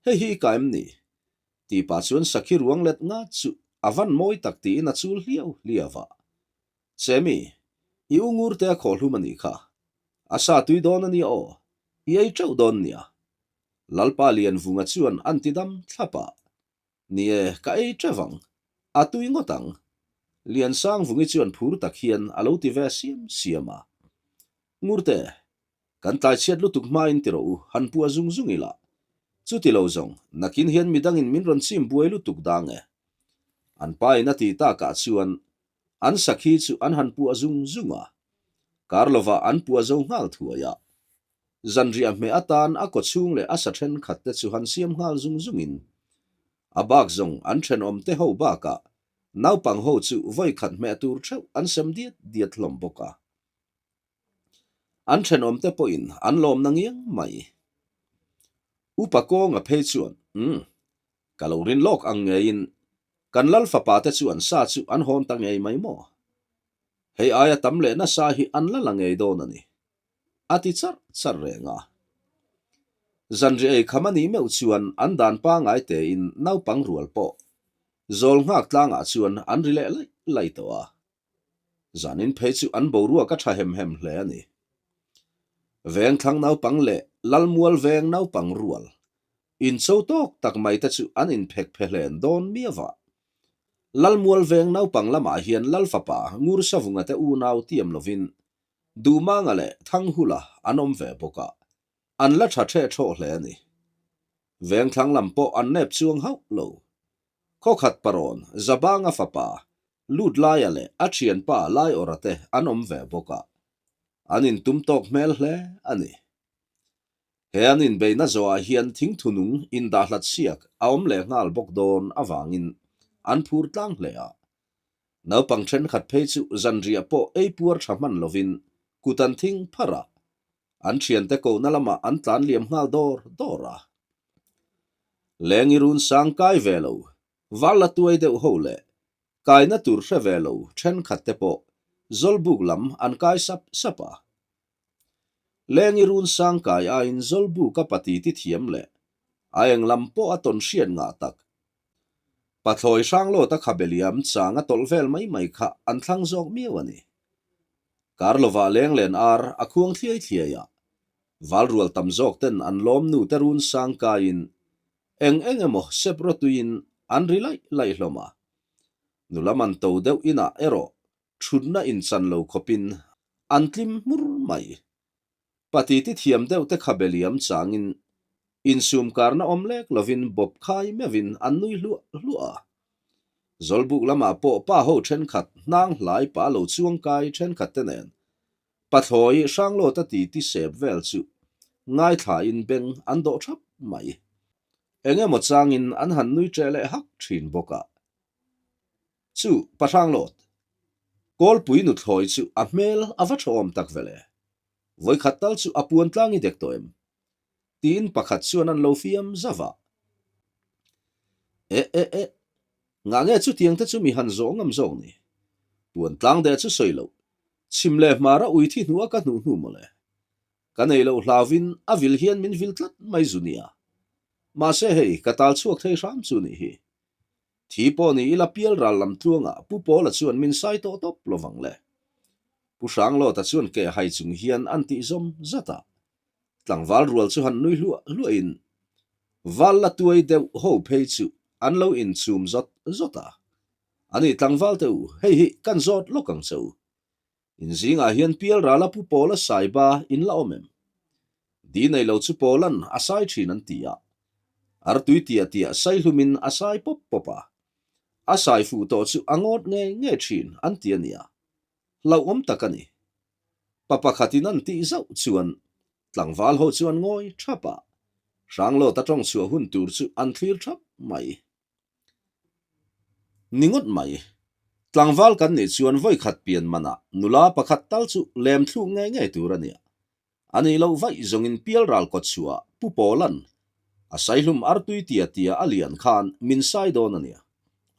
hei hi i ka em ni? Tih pah chuan sakhi ruang let ngat chu a van mawi tak tiin a chul hliau hliau a. Chemi, i u ngurte a khawhhlum a nih kha. A sa tui dawn a nia aw, i ei teuh dawn nia. Lalpa Lianvunga chuan an ti dam thlap a. Ni e, ka ei teuh ang. A tui ngawt ang. Liansangvungi chuan phur tak hian a lo ti ve siam siam a. Ngurte, kan tlai chhiat lutuk hmain ti rawh u, han puah zung zung ila. Chuti lo zawng, nakin hian midangin min rawn chim buai lutuk dang e. An pa in a ti takah chuan An sakhi chu an han puah zung zung a, kar lovah an puah zo nghal thuai a. Zanriah hmeh atan a kawchhung leh a sa thenkhat te chu han siam nghal zung zungin, a bak zawng an thenawm te ho bakah naupang ho chu vawikhat hmeh tur theuh an sem diat diat hlawm bawk a. An thenawm te pawhin an lawm na ngiang mai. Upa kawnga phei chuan, Umm, ka lo rin lawk ang ngeiin kan lal fapa te chuan sa chu an hawn ta ngei mai maw? Hei aia tam leh nasa hi an la la ngei dawn a ni, a ti charh charh reng a. Zanriah ei kham a nih meuh chuan an dan pangai tein naupang rual pawh zawl nghak tlangah chuan an ri leh laih laih tawh a. Zanin phei chu an boruak a tha hem hem hle a ni. Vengthlang naupang leh Lalmual veng naupang rual incho tawk tak mai te chu an inphek phe hlen dawn miau a. Lalmual veng naupang lamah hian Lalfapa Ngursavunga te unau tiam lovin Duhmanga leh Thanghula an awm ve bawk a, an la tha ṭheh ṭhawh hle a ni. Vengthlang lam pawh an nep chuang hauh lo. Khawkhat parawn Zabanga fapa Lut laia leh a thianpa Laiawra te an awm ve bawk a, an intum tawk hmel hle a ni. He an inbeihna zawhah hian thingthunung indahhlat siak a awm leh nghal bawk dawn avangin an phur tlang hle a. Naupang thenkhat phei chu zanriah pawh ei puar tha hman lovin kut an thing pharh a, an thiante kohna lamah an tlan liam nghal dawr dawr a. Lengi run sang kai ve lo Val la tuai deuh ho leh kaina tur hre ve lo thenkhat te pawh Zawlbuk lam an kai sap sap a. Lengi run sang kai aiin Zawlbuk a pati ti thiam leh a eng lam pawh a tawn hriat ngah tak. Pathlawi Hranglawta khabe liam chang a tawlh vel mai mai kha an thlang zawk miau a ni. Kar lovah lenglen ar a khuang thliai thliai a, val rual tam zawk ten an lawm nu te run sang kaiin Eng eng emaw sep rawtuiin an ri laih laih hlawm a, nula man to deuh inah erawh thutna inchan lo khawpin an tlim hmur mai. Pati ti thiam deuh te kha beliam changin insum karna awm lek lovin bawp khai meuhin an nui hluah hluah a. Zawlbuk lamah pawh pa ho thenkhat hnang hlai pa lo chuang kai thenkhat te nen Pathlawi Hranglawta ti ti sep vel chu ngaithlain beng an dawh thap mai. Eng emaw changin an han nui ṭeh leh hak ṭhin bawk a. Chu Pa Hranglawt, Kawlpui nuthlawi chu a hmel a va ṭhawm tak vele. Vawikhat tal chu a puan tlang i dek tawh em? Tiin pakhat chuan an lo fiam zauh a. Eh eh eh, Ngah nge chutiang te chu mi han zawh ngam zawk ni? Puan tlang deh chu sawi loh. Chhim leh hmara ui thi hnuah ka hnuh hnu mawle. Ka nei loh hlauvin a vil hian min vil tlat mai zu nia. Mahse hei ka tal chhuak thei hram chu nih hi. Thi pawh ni ila pialral lam tluangah Pu Pawla chuan min sai tawh tawp lovang le. Pu Hranglawta chuan ke hai chung hian an tih zawm zat a. Tlangval rual chu han nui hluah hluahin val la tuai deuh ho phei chu an lo inchum zawt zawt a. Ani tlangval te u, hei hi kan zawt lawk ang che u. In zingah hian pialrala Pu Pawla saiba in la awm em? Di nei lo chu Pawlan a sai thin an ti a. Artui tiah tiah sai hlumin a sai pawp pawp a. A sai fuh tawh chu a ngawt ngei ngei thin an ti a nia. Hlauhawm tak a ni. Pa pakhatin an tih zauh chuan tlangval ho chu an ngawi thap a, Hranglawta tawng chhuah hun tur chu an thlir thap mai. Ni ngawt mai. Tlangval kan nih chuan vawikhat pian manah nula pakhat tal chu lem thluk ngei ngei tur a nia. A nih loh vaih zawngin pialral kawt chhuah Pu Pawlan a saihlum artui tia tia a lian khan min sai dawn a nia.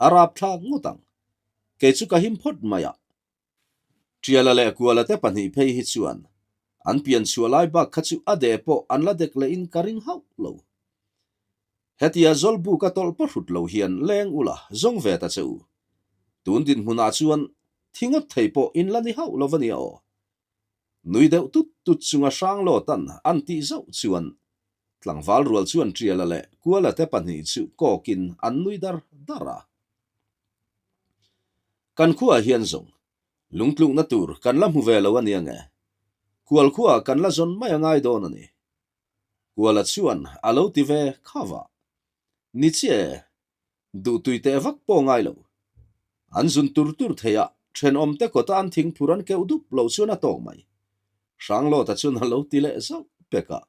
A rapthlak ngawt ang. Kei chu ka him phawt mai a. Tiala leh Kuala te pahnih phei hi chuan an pian chhuah lai bak kha chu a deh pawh an la dek lehin ka ring hauh lo. Hetia Zawlbuk a tawlh pawhrut lo hian leng ula zawng ve ta che u. Tun dinhmunah chuan thi ngawt thei pawh in la ni hauh lo va nia aw. Nui deuh tut tut chunga Hranglawtan an tih zauh chuan tlangval rual chuan Tiala leh Kuala te pahnih chu kawkin an nui dar dar a. Kan khuaah hian zawng lungtlukna tur kan la hmu ve lo a nia nge? Kual khuaah kan la zawn mai a ngai dawn a ni. Kuala chuan a lo ti ve kha va. Ni chiah e, duhtui teh vak pawh ngai lo. An zun tur tur thei a, thenawmte kawta an thingphur an keuh dup lo chuan a tawk mai. Hranglawta chuan a lo ti leh zauh pek a,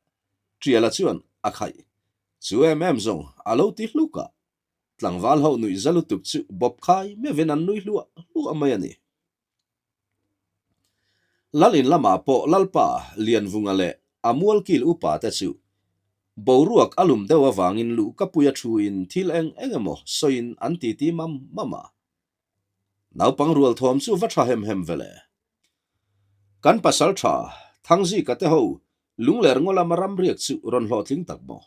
Tiala chuan a khaih. Chu em em zawng a lo ti hluk a, Tlangval ho nuih za lutuk chu bawp khai meuhin an nui hluah hluah mai a ni. Lal in lamah pawh Lalpa Lianvunga leh a mualkil upa te chu boruak a lum deuh avangin luhkapuia thuin thil eng eng emaw sawiin an titi mam mam a. Naupang rual thawm chu va tha hem hem ve le. Kan pasal tha Thangzika te ho lungler ngaw lama ramriak chu rawn hlawhtling tak maw?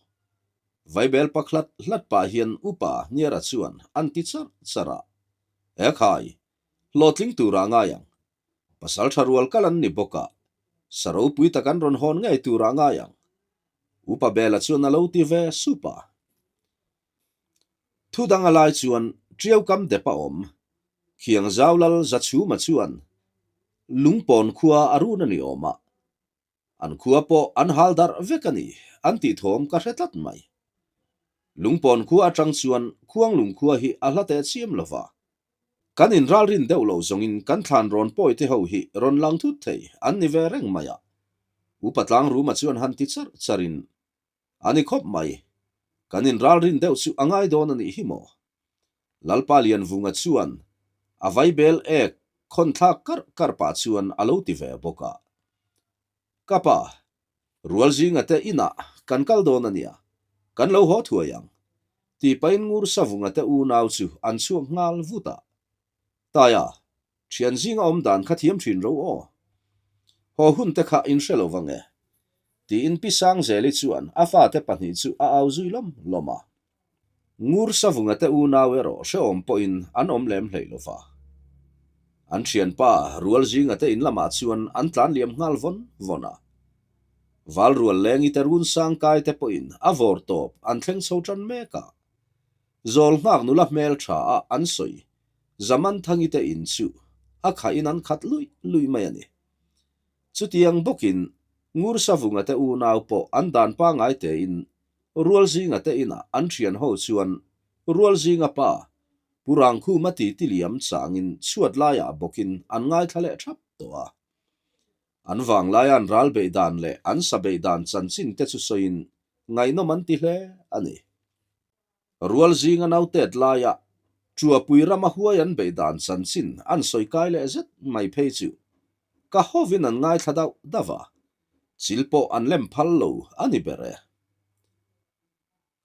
Vaibel pak hlat hlat pah hian upa Hniara chuan an ti charh charh a, E khai, hlawhtling turah ngai ang. Pasal tha rual kal an ni bawk a, sa ropui tak an rawn hawn ngei turah ngai ang. Upa Bela chuan a lo ti ve sup a. Thu dang a lai chuan Tiau kam dep a awm. Khiang zau lal Zachhuma chuan Lungpawn khua a run a ni awm a. An khua pawh an hal darh vek a ni, an tih thawm ka hre tlat mai. Lungpawn khua atang chuan Khuanglung khua hi a hla teh chiam lo va. Kan inralrin deuh loh zawngin kan thlan rawn pawi te ho hi rawn lang thut thei an ni ve reng mai a. Upa Tlangruma chuan han ti charh charhin, A ni khawp mai. Kan inralrin deuh chu a ngai dawn a nih hi maw? Lalpa Lianvunga chuan a vaibel ek khawn thlak karh karh pah chuan a lo ti ve bawk a. Ka pa, rual zinga te inah kan kal dawn a nia, kan lo haw thuai ang, tih pahin Ngur Savunga te unau chu an chhuak nghal vut a. Taia, Thian zinga awm dan kha thiam thin ro aw. Haw hun te kha in hre lo vang e. Tiin Pi Sangzeli chuan a fate pahnih chu a au zui lawm lawm a. Ngur Savunga te unau erawh hrehawm pawhin an awm lem hlei lo va. An thianpa rual zinga te in lamah chuan an tlan liam nghal vawn vawn a. Valrual lengi te run sang kai te pawhin a vawr tawp an thleng chho tan mek a. Zawl nghak nula hmel tha a an sawi Zamanthangi te in chu a khahin an khat luih luih mai a ni. Chutiang bawkin Ngursavunga te unau pawh an dan pangngai tein Rualzinga te inah an thian ho chuan Rualzinga pa Pu Rangkhuma titi liam changin chhuat laiah bawkin an ngaithla leh thap tawh a. An vanglaia an ral beih dan leh an sa beih dan chanchin te chu sawiin ngaihnawm an ti hle a ni. Rual zinga nautet laia Chuapui rama huai an beih dan chanchin an sawi kai leh zet mai phei chu ka hovin an ngaithla dauh dauh a, chil pawh an lem phal lo a ni ber e.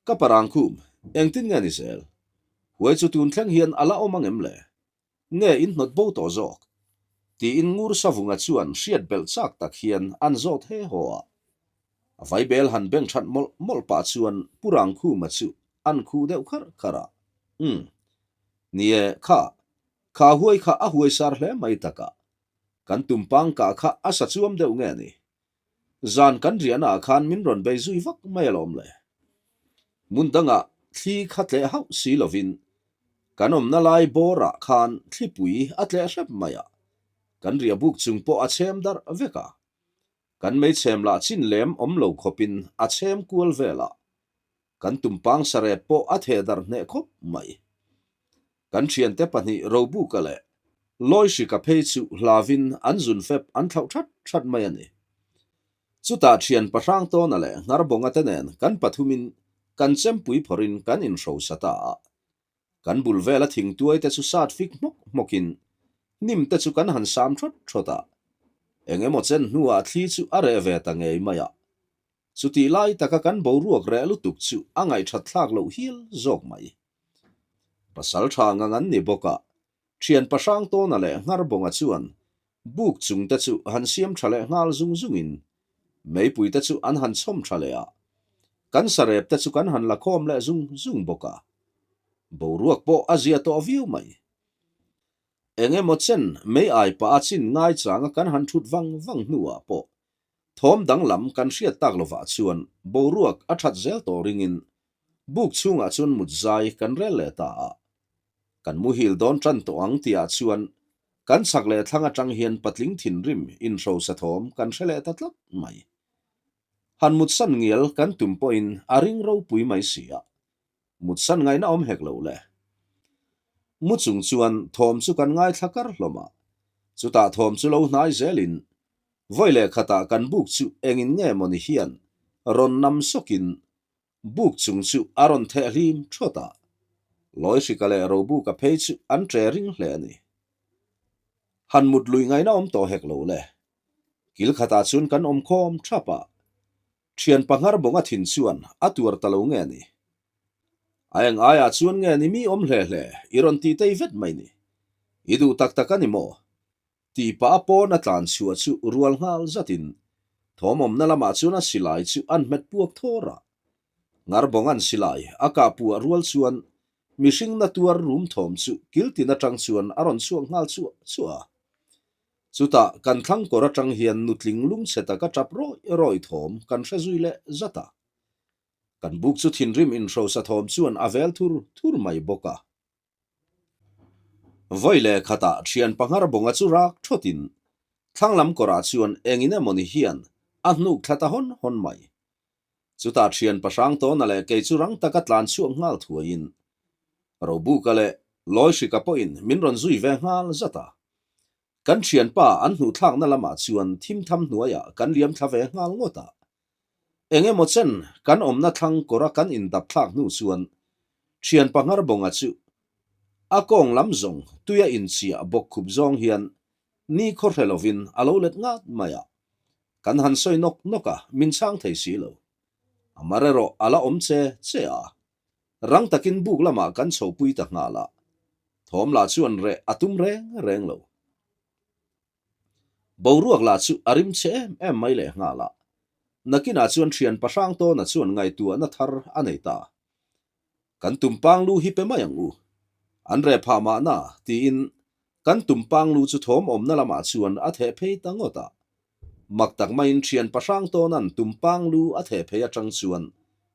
Ka parang khum, engtin nge ni zel? Huai chu tun thleng hian a la awm angem le? Nge in hnawt bo tawh zawk? Tiin Ngur Savunga chuan hriat belh chak tak hian an zawt he haw a. A vaibel han beng that mawlh mawlh pah chuan Pu Rangkhuma chu an khuh deuh kharh kharh a. Umm. Ni e, kha, kha huai kha a huai sar hle mai taka. Kan tumpang kah kha a sa chuam deuh nge ni? Zan kan riahna ah khan min rawn bei zui vak mai alawm le. Hmun dangah thli kha tleh hauh si lovin kan awmna lai bawrah khan thlipui a tleh hrep mai a, kan riah buk chung pawh a chhem darh vek a. Kan meichhem lah chin lem awm lo khawpin a chhem kual vel a, kan tumpang sarep pawh a theh darh hneh khawp mai. Kan thiante pahnih Robuka leh Lawihrika phei chu hlavin an zun fep an thlauh that that mai a ni. Chutah thian pahrang tawna leh Ngharbonga te nen kan pathumin kan chempui phawrhin kan inhrosa ta a. Kan bul vela thingtuai te chu sat fik hmawk hmawkin hnim te chu kan han sam thawt thawt a. Eng emaw chen hnuah thli chu a reh ve ta ngei mai a. Chutih lai taka kan boruak reh lutuk chu a ngaihthat thlak loh hial zawk mai. Pasal tha ngang an ni bawk a, thian pahrang tawna leh Ngharbonga chuan buk chung te chu han siam tha leh nghal zung zungin meipui te chu an han chhawm tha leh a, kan sarep te chu kan han la khawm leh zung zung bawk a. Boruak pawh a zia tawh viau mai. Eng emaw chen mei ai pah a chin ngai changa kan han thut vang vang hnuah pawh thawm danglam kan hriat tak lovah chuan boruak a that zel tawh ringin Buk chhungah chuan mut zai kan rel leh ta a, kan muhil dawn tan tawh ang tihah chuan kan chhak leh thlang atang hian patling thinrim inhrosa thawm kan hre leh ta tlat mai. Han mutsan ngial kan tum pawhin a ring ropui mai si a, mutsan ngaihna awm hek lo le. Mu chung chuan thawm chu kan ngaithla kar hlawm a, chutah thawm chu lo hnai zelin vawi leh khatah kan buk chu engin nge mawni hian rawn nam sawkin Buk chung chu a rawn theh hlim thawt a, Lawihrika leh Robuka phei chu an ṭe ring hle a ni. Han mut lui ngaihna awm tawh hek lo le. Kil khatah chuan kan awm khawm thap a, ṭhian panghar bawnga thin chuan a tuar ta lo nge ni. A eng aiah chuan nge ni mi awm hle hle i rawn tih tei vet mai ni. I duh tak tak a ni maw? Tih pah a pawn a tlan chhuah chu rual nghal zatin thawmawmna lamah chuan a silai chu an hmet puak thawr a. Ngarbawng an silai a kah puah rual chuan mihring na tuar rum thawm chu kiltin atang chuan a rawn chhuak nghal chuah chuah a. Chutah kan thlang kawr atang hian nutling lungchhe taka tap rawih rawih thawm kan hre zui leh zat a. Kan buk chu thinrim inhrosa thawm chuan a vel thur thur mai bawk a. Vawi leh khatah thian panghar bawnga chu rak thawtin thlang lam kawrah chuan engin emawni hian a hnuk thla ta hawn hawn mai. Chutah thian pahrang tawna leh kei chu rang taka tlan chhuak nghal thuaiin Robuka leh Lawihrika pawhin min rawn zui ve nghal zat a. Kan thianpa an hnuhthlakna lamah chuan thim tham hnuaiah kan liam thla ve nghal ngawt a. Eng emaw chen kan awmna thlang kawra kan indap thlak hnu chuan thian panghar bawnga chu a kawng lam zawng tuia inchiah bawk khup zawng hian ni khaw hre lovin a lo let ngat mai a. Kan han sawi nawk nawk a, min chhang thei si lo. A mar erawh a la awm che che a. Rang takin buk lamah kan chhopui ta nghal a. Thawm lah chuan reh a tum reng reng lo. Boruak lah chu a rim chhe em em mai leh nghal a. Nakinah chuan thian pahrang tawna chuan ngaihtuahna thar a nei ta. Kan tumpang lu hi pe mai ang u. An reh phah mahna tiin kan tumpang lu chu thawm awmna lamah chuan a theh phei ta ngawt a. Mak tak maiin thian pahrang tawna'n tumpang lu a theh phei atang chuan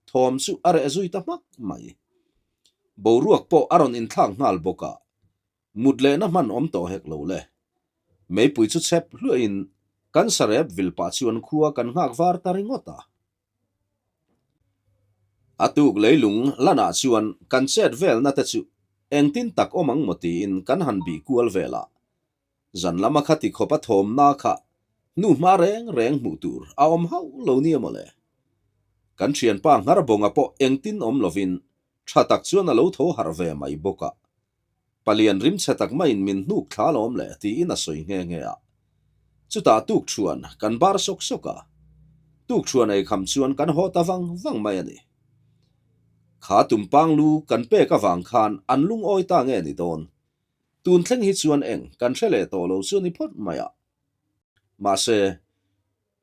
thawm chu a reh zui ta hmak mai. Boruak pawh a rawn inthlak nghal bawk a. Mut lehna hman awm tawh hek lo le. Meipui chu chhep hluahin kan sarep vil pah chuan khua kan nghak var ta ringawt a. A tuk leilung lanah chuan kan chet velna te chu engtin tak awm ang maw tiin kan han bih kual vel a. Zan lama khati khawp a thawmna kha hnu hma reng reng hmuh tur a awm hauh lo nia maw le. Kan thianpa Ngharabawnga pawh engtin awm lovin tha tak chuan a lo tho harh ve mai bawk a. Palian rimchhe tak maiin min hnuk thla lawm le tiin a sawi nghe nghe a. Chutah tukṭhuan kan bar sawk sawk a, tukṭhuan ei kham chuan kan haw ta vang vang mai a ni. Kha tumpang lu kan pek avang khan an lungawi ta nge ni dawn? Tun thleng hi chuan eng kan hre leh tawh lo chu a ni phawt mai a. Mahse,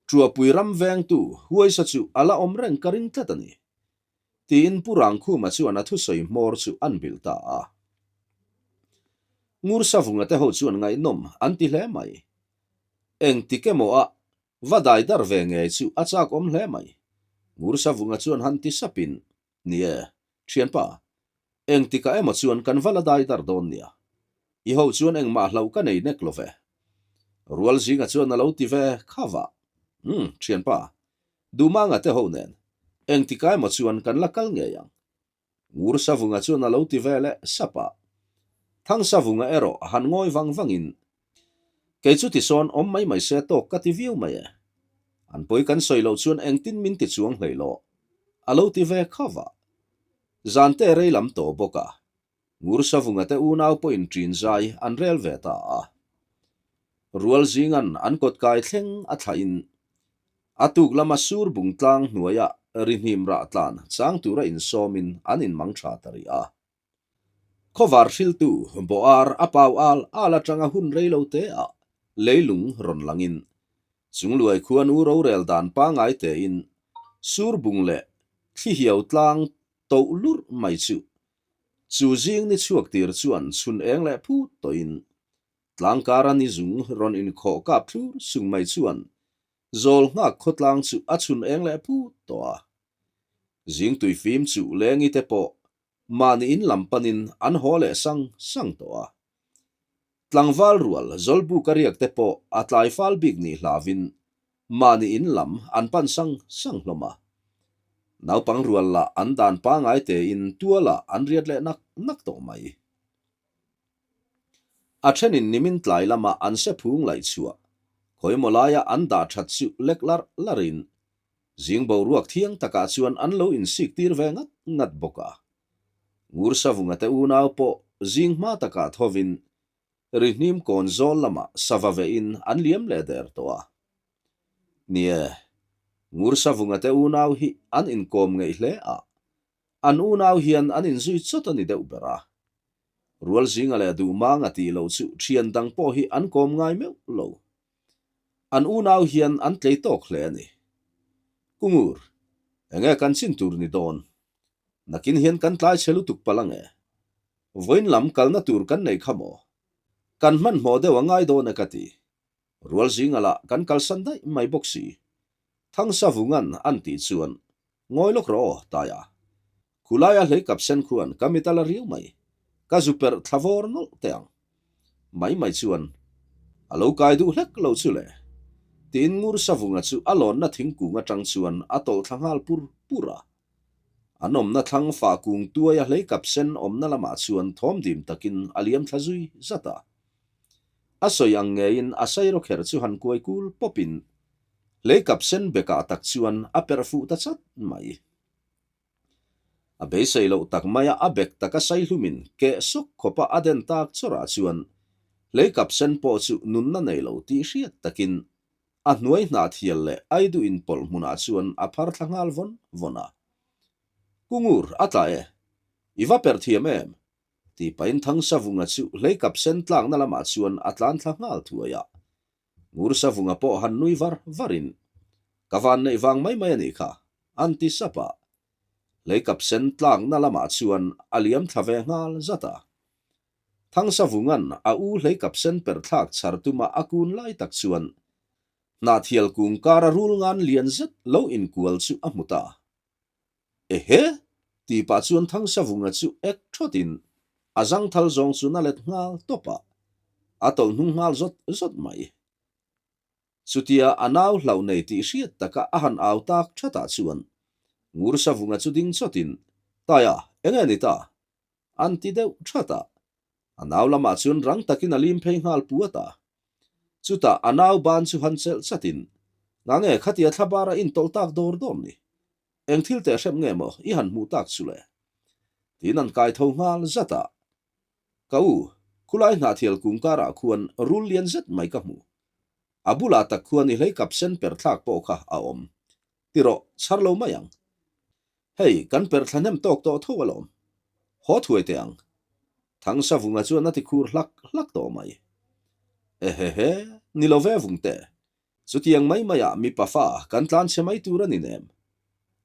Ṭuapui ram vengtu huaisa chu a la awm reng ka ring tlat a ni. Tiin Pu Rangkhuma chuan a thusawi hmawr chu an bilh ta a. Ngursavunga te ho chuan ngaihnawm an ti hle mai. Engtik emaw a va dai dar ve ngei chu a chak awm hle mai. Ngursavunga chuan han ti sapin, Ni e, thianpa, engtikah emaw chuan kan va la dai dar dawn nia. I ho chuan engmah hlauh ka nei nek lo ve. Rualzinga chuan a lo ti ve kha va. Umm, thianpa, Dumanga te ho nen engtikah emaw chuan kan la kal ngei ang. Ngursavunga chuan a lo ti ve leh sap a. Thangsavunga erawh a han ngawi vang vangin, Kei chu tisawn awm mai mai se tawk ka ti viau mai e. An pawi kan sawi loh chuan engtin min ti chuang hlei lo, a lo ti ve khauh a. Zante rei lam tawh bawk a, Ngursavunga te unau pawhin ṭin zai an rel ve ta a. Rual zingan an kawt kai thleng a thlahin a tuk lama sur bung tlang hnuaia rihnim rah tlan chang tura insawmin an inmang ṭha ta rih a. Khawvar hriltu Boar a pau al al aṭanga hun rei lo te ah leilung rawn langin Chungluai khuanu rorel dan pangai tein sur bung leh thlihiau tlang toh lurh mai chu. Chu zing ni chhuak tir chuan chhun eng leh phut tawhin tlangkara ni zung rawn inkhawh kap thlur sung mai chuan zawl nghak khawtlang chu a chhun eng leh phut tawh a. Zing tui fim chu lengi te pawh mahni in lam panin an haw leh sang sang tawh a. Tlangval rual Zawlbuka riak te pawh a tlai fal bik nih hlavin mahni in lam an pan sang sang hlawm a. Naupang rual lah an dan pangai tein tualah an riat leh nak nak tawh mai. A thenin nimin tlai lama an se phung laih chhuah khawimaw laia an dah that chu lek larh larhin zing boruak thiang takah chuan an lo insik tir ve ngat ngat bawk a. Ngursavunga te unau pawh zing hma takah thovin Rihnim kawn zawl lamah sava vehin an liam leh der tawh a. Nie, Ngursavunga te unau hi an inkawm ngeih hle a, an unau hian an inzui chawt a ni deuh ber a. Rualzinga leh Duhmanga tih loh chu thian dang pawh hi an kawm ngai meuh lo. An unau hian an tlei tawk hle a ni. Kungur, enge kan chin tur ni dawn? Nakin hian kan tlai chhe lutuk palh ange. Vawiin lam kalna tur kan nei kha maw? Kan hmanhmawh deuh a ngai dawn e ka ti. Rual zinga lah kan kalsan daih mai bawk si. Thangsavungan an tih chuan ngawi lawk rawh aw, Taia. Khulaia hlei kap sen khuan ka mit a la riau mai. Ka zu perh thla vawr nawlh teh ang. Mai mai chuan a lo kai duh hlek lo chu le. Tiin Ngursavunga chu a lawnna thingkung atang chuan a tawlh thla nghal pur pur a. An awmna thlang fah kung tuai a hlei kap sen awmna lamah chuan thawm dim takin a liam thla zui zat a. A sawi ang ngeiin a sairawkherh chu han kuai kul pawpin hlei kap sen bekah tak chuan a perh fuh ta chat mai. A beisei loh tak maia a bek taka saihlumin keh sawk khawpa a den tak chawrah chuan hlei kap sen pawh chu nunna nei lo tih hriat takin A hnuai hnahthial leh aidu inpawlh hmunah chuan a phar thla nghal vawn vawn a. Kungur, a tla e. I va perh thiam em? Tih pahin Thangsavunga chu hleikap sen tlakna lamah chuan a tlan thla nghal thuai a. Ngursavunga pawh han nui var varin, Ka van neih vang mai mai a nih kha, an ti sap a. Hleikap sen tlakna lamah chuan a liam thla ve nghal zat a. Thangsavungan a u hleikap sen per thlak chhar tuma a kun lai tak chuan Hnahthial kung kara rul ngan lian zet lo inkual chu a hmu ta. Ehe! Tih pah chuan Thangsavunga chu ek thawtin a zangthal zawng chu na let nghal tawp a, a tawlh hnung nghal zawt zawt mai. Chutia a nau hlauh nei tih hriat taka a han au tak thatah chuan Ngursavunga chu ding chawtin, Taia, enge ni ta? An ti deuh that a, a nau lamah chuan rang takin a lim phei nghal puat a. Chutah a nau ban chu han chelh chatin, Ngange khatia thla bara intawlh tak dawr dawr ni? Eng thil teh hrep nge maw i han hmuh tak chu le? Tiin an kai tho nghal zat a. Ka u, khulai hnahthial kung karah khuan rul lian zet mai ka hmu. A bulah tak khuan i hlei kap sen per thlak pawh kha a awm. Ti rawh, chhar lo mai ang. Hei, kan perh thla hnem tawk tawh tho alawm. Haw thuai teh ang. Thangsavunga chuan a ti khur hlak hlak tawh mai. Ehehe, ni lo ve vung teh. Chutiang mai maiah mipa fa kan tlan chhe mai tur a ni nem.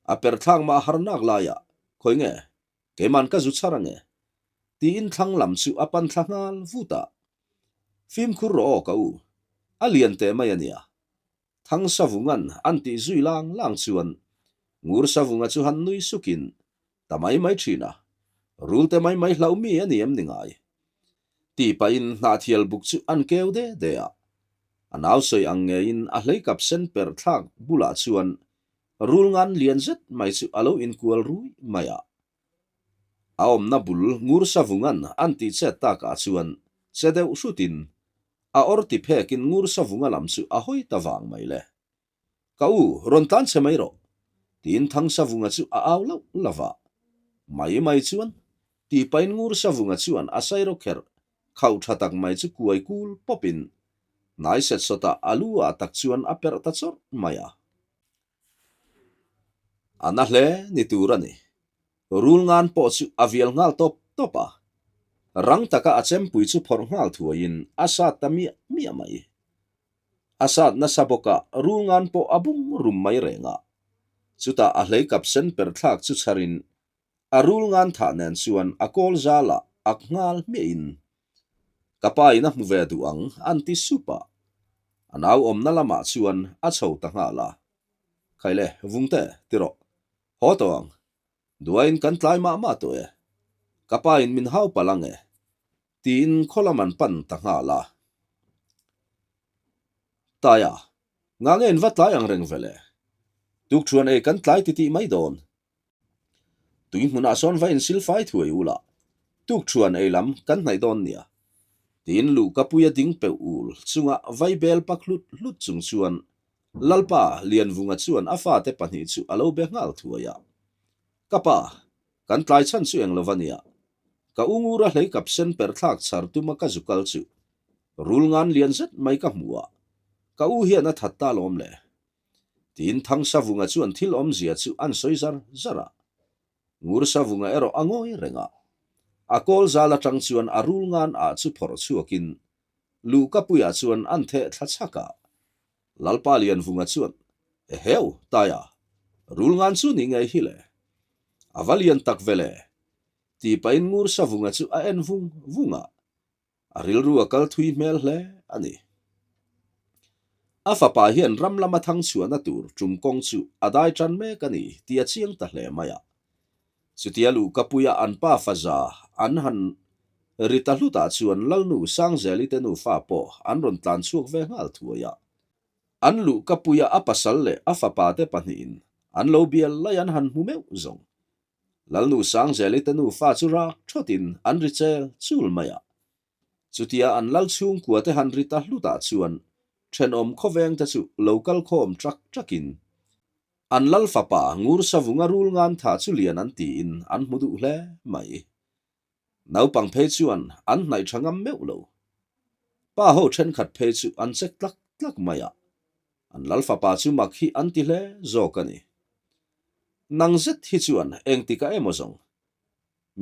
A perh thlak mah har nak laiah, khawi nge, keiman ka zu chhar ange. Tiin thlang lam chu a pan thla nghal vut a. Fimkhur rawh aw ka u, a lian teh mai a nia. Thangsavunga'n an tih zui lang lang chuan Ngursavunga chu han nui sukin, Ta mai mai thin a, rul te mai mai hlauh mi a ni em ni ngai? Tih pahin hnahthial buk chu an keu de de a. A nau sawi ang ngeiin a hleikap sen per thlak bulah chuan rul ngan lian zet mai chu a lo inkual rui mai a. A awmna bul Ngursavunga'n an tih chet takah chuan che deuh hrutin a awr ti phekin Ngursavunga lam chu a hawi ta vang mai le. Ka u, rawn tlan che mai rawh, tiin Thangsavunga chu a au lauh lauh a. Mai mai chuan, tih pahin Ngursavunga chuan a sairo kherh khauh tha tak mai chu kuai kul pawpin hnai set sawtah a lu ah tak chuan a perh ta chawrh mai a. A na hle ni tur a ni. Rul ngan pawh chu a vial nghal tawp tawp a. Rang taka a chempui chu phawrh nghal thuaiin a sat ta miah miah mai. A sat nasa bawk a, rul ngan pawh a bung rum mai reng a. Chutah a hlei kap sen per thlak chu chharin a rul ngan thah nen chuan a kawl zalah ak nghal hmiahin Ka pa in a hmu ve duh ang an ti sup a. A nau awmna lamah chuan a chho ta nghal a. Khaile, Vungte, ti rawh. Haw tawh ang. Duain kan tlai mah mah tawh e. Ka pa in min hau palh ang e. Tiin khaw lam an pan ta nghal a. Taia, ngah nge in va tlai ang reng vele? Tukṭhuan ei kan tlai titih mai dawn. Tui hmunah sawn va insil fai thuai ula, tukṭhuan ei lam kan hnaih dawn nia. Tiin luhka puia ding peuh ul chunga vai bel pak hlut hlut chung chuan Lalpa Lianvunga chuan a fate pahnih chu a lo be nghal thuai a. Ka pa, kan tlai chhan chu eng lova nia. Ka u ngura hlei kap sen per thlak chhar tuma ka zu kal chu rul ngan lian zet mai ka hmu a, ka u hian a that ta lawm le. Tiin Thangsavunga chuan thil awmzia chu an sawi zar zar a. Ngursavunga erawh a ngawi reng a. A kawl zal atang chuan a rul ngan ah chu phawrh chhuakin Luhkapuiah chuan an theh thla chhak a. Lalpa Lianvunga chuan, Eheu, Taia, rul ngan chu ni ngei hi le. A va lian tak ve le, tih pahin Ngursavunga chu a en vung vung a. A rilru a kal thui hmel hle a ni. A fapa hian ram lama thang chhuahna tur tum kawng chu a dai tan mek a ni tih a chiang ta hle mai a. Chutia luhkapuia an pa faza an han ri ta hlutah chuan Lalnu Sangzeli te nufa pawh an rawn tlan chhuak ve nghal thuai a. An luhkapuia a pasal leh a fapa te pahnihin an lo bial lai an han hmu meuh zawng. Lalnu Sangzeli te nufa chu rak thawtin an ri chel chul mai a. Chutia an lal chhungkua te han ri ta hlutah chuan thenawm khawveng te chu lo kal khawm trak trakin an lal fapa Ngur Savunga rul ngan tha chu lian an tiin an hmu duh hle mai. Naupang phei chuan an hnaih tha ngam meuh lo. Pa ho thenkhat phei chu an chek tlak tlak mai a. An lal fapa chu mak hi an ti hle zawk a ni. Nang zet hi chuan engtikah emaw zawng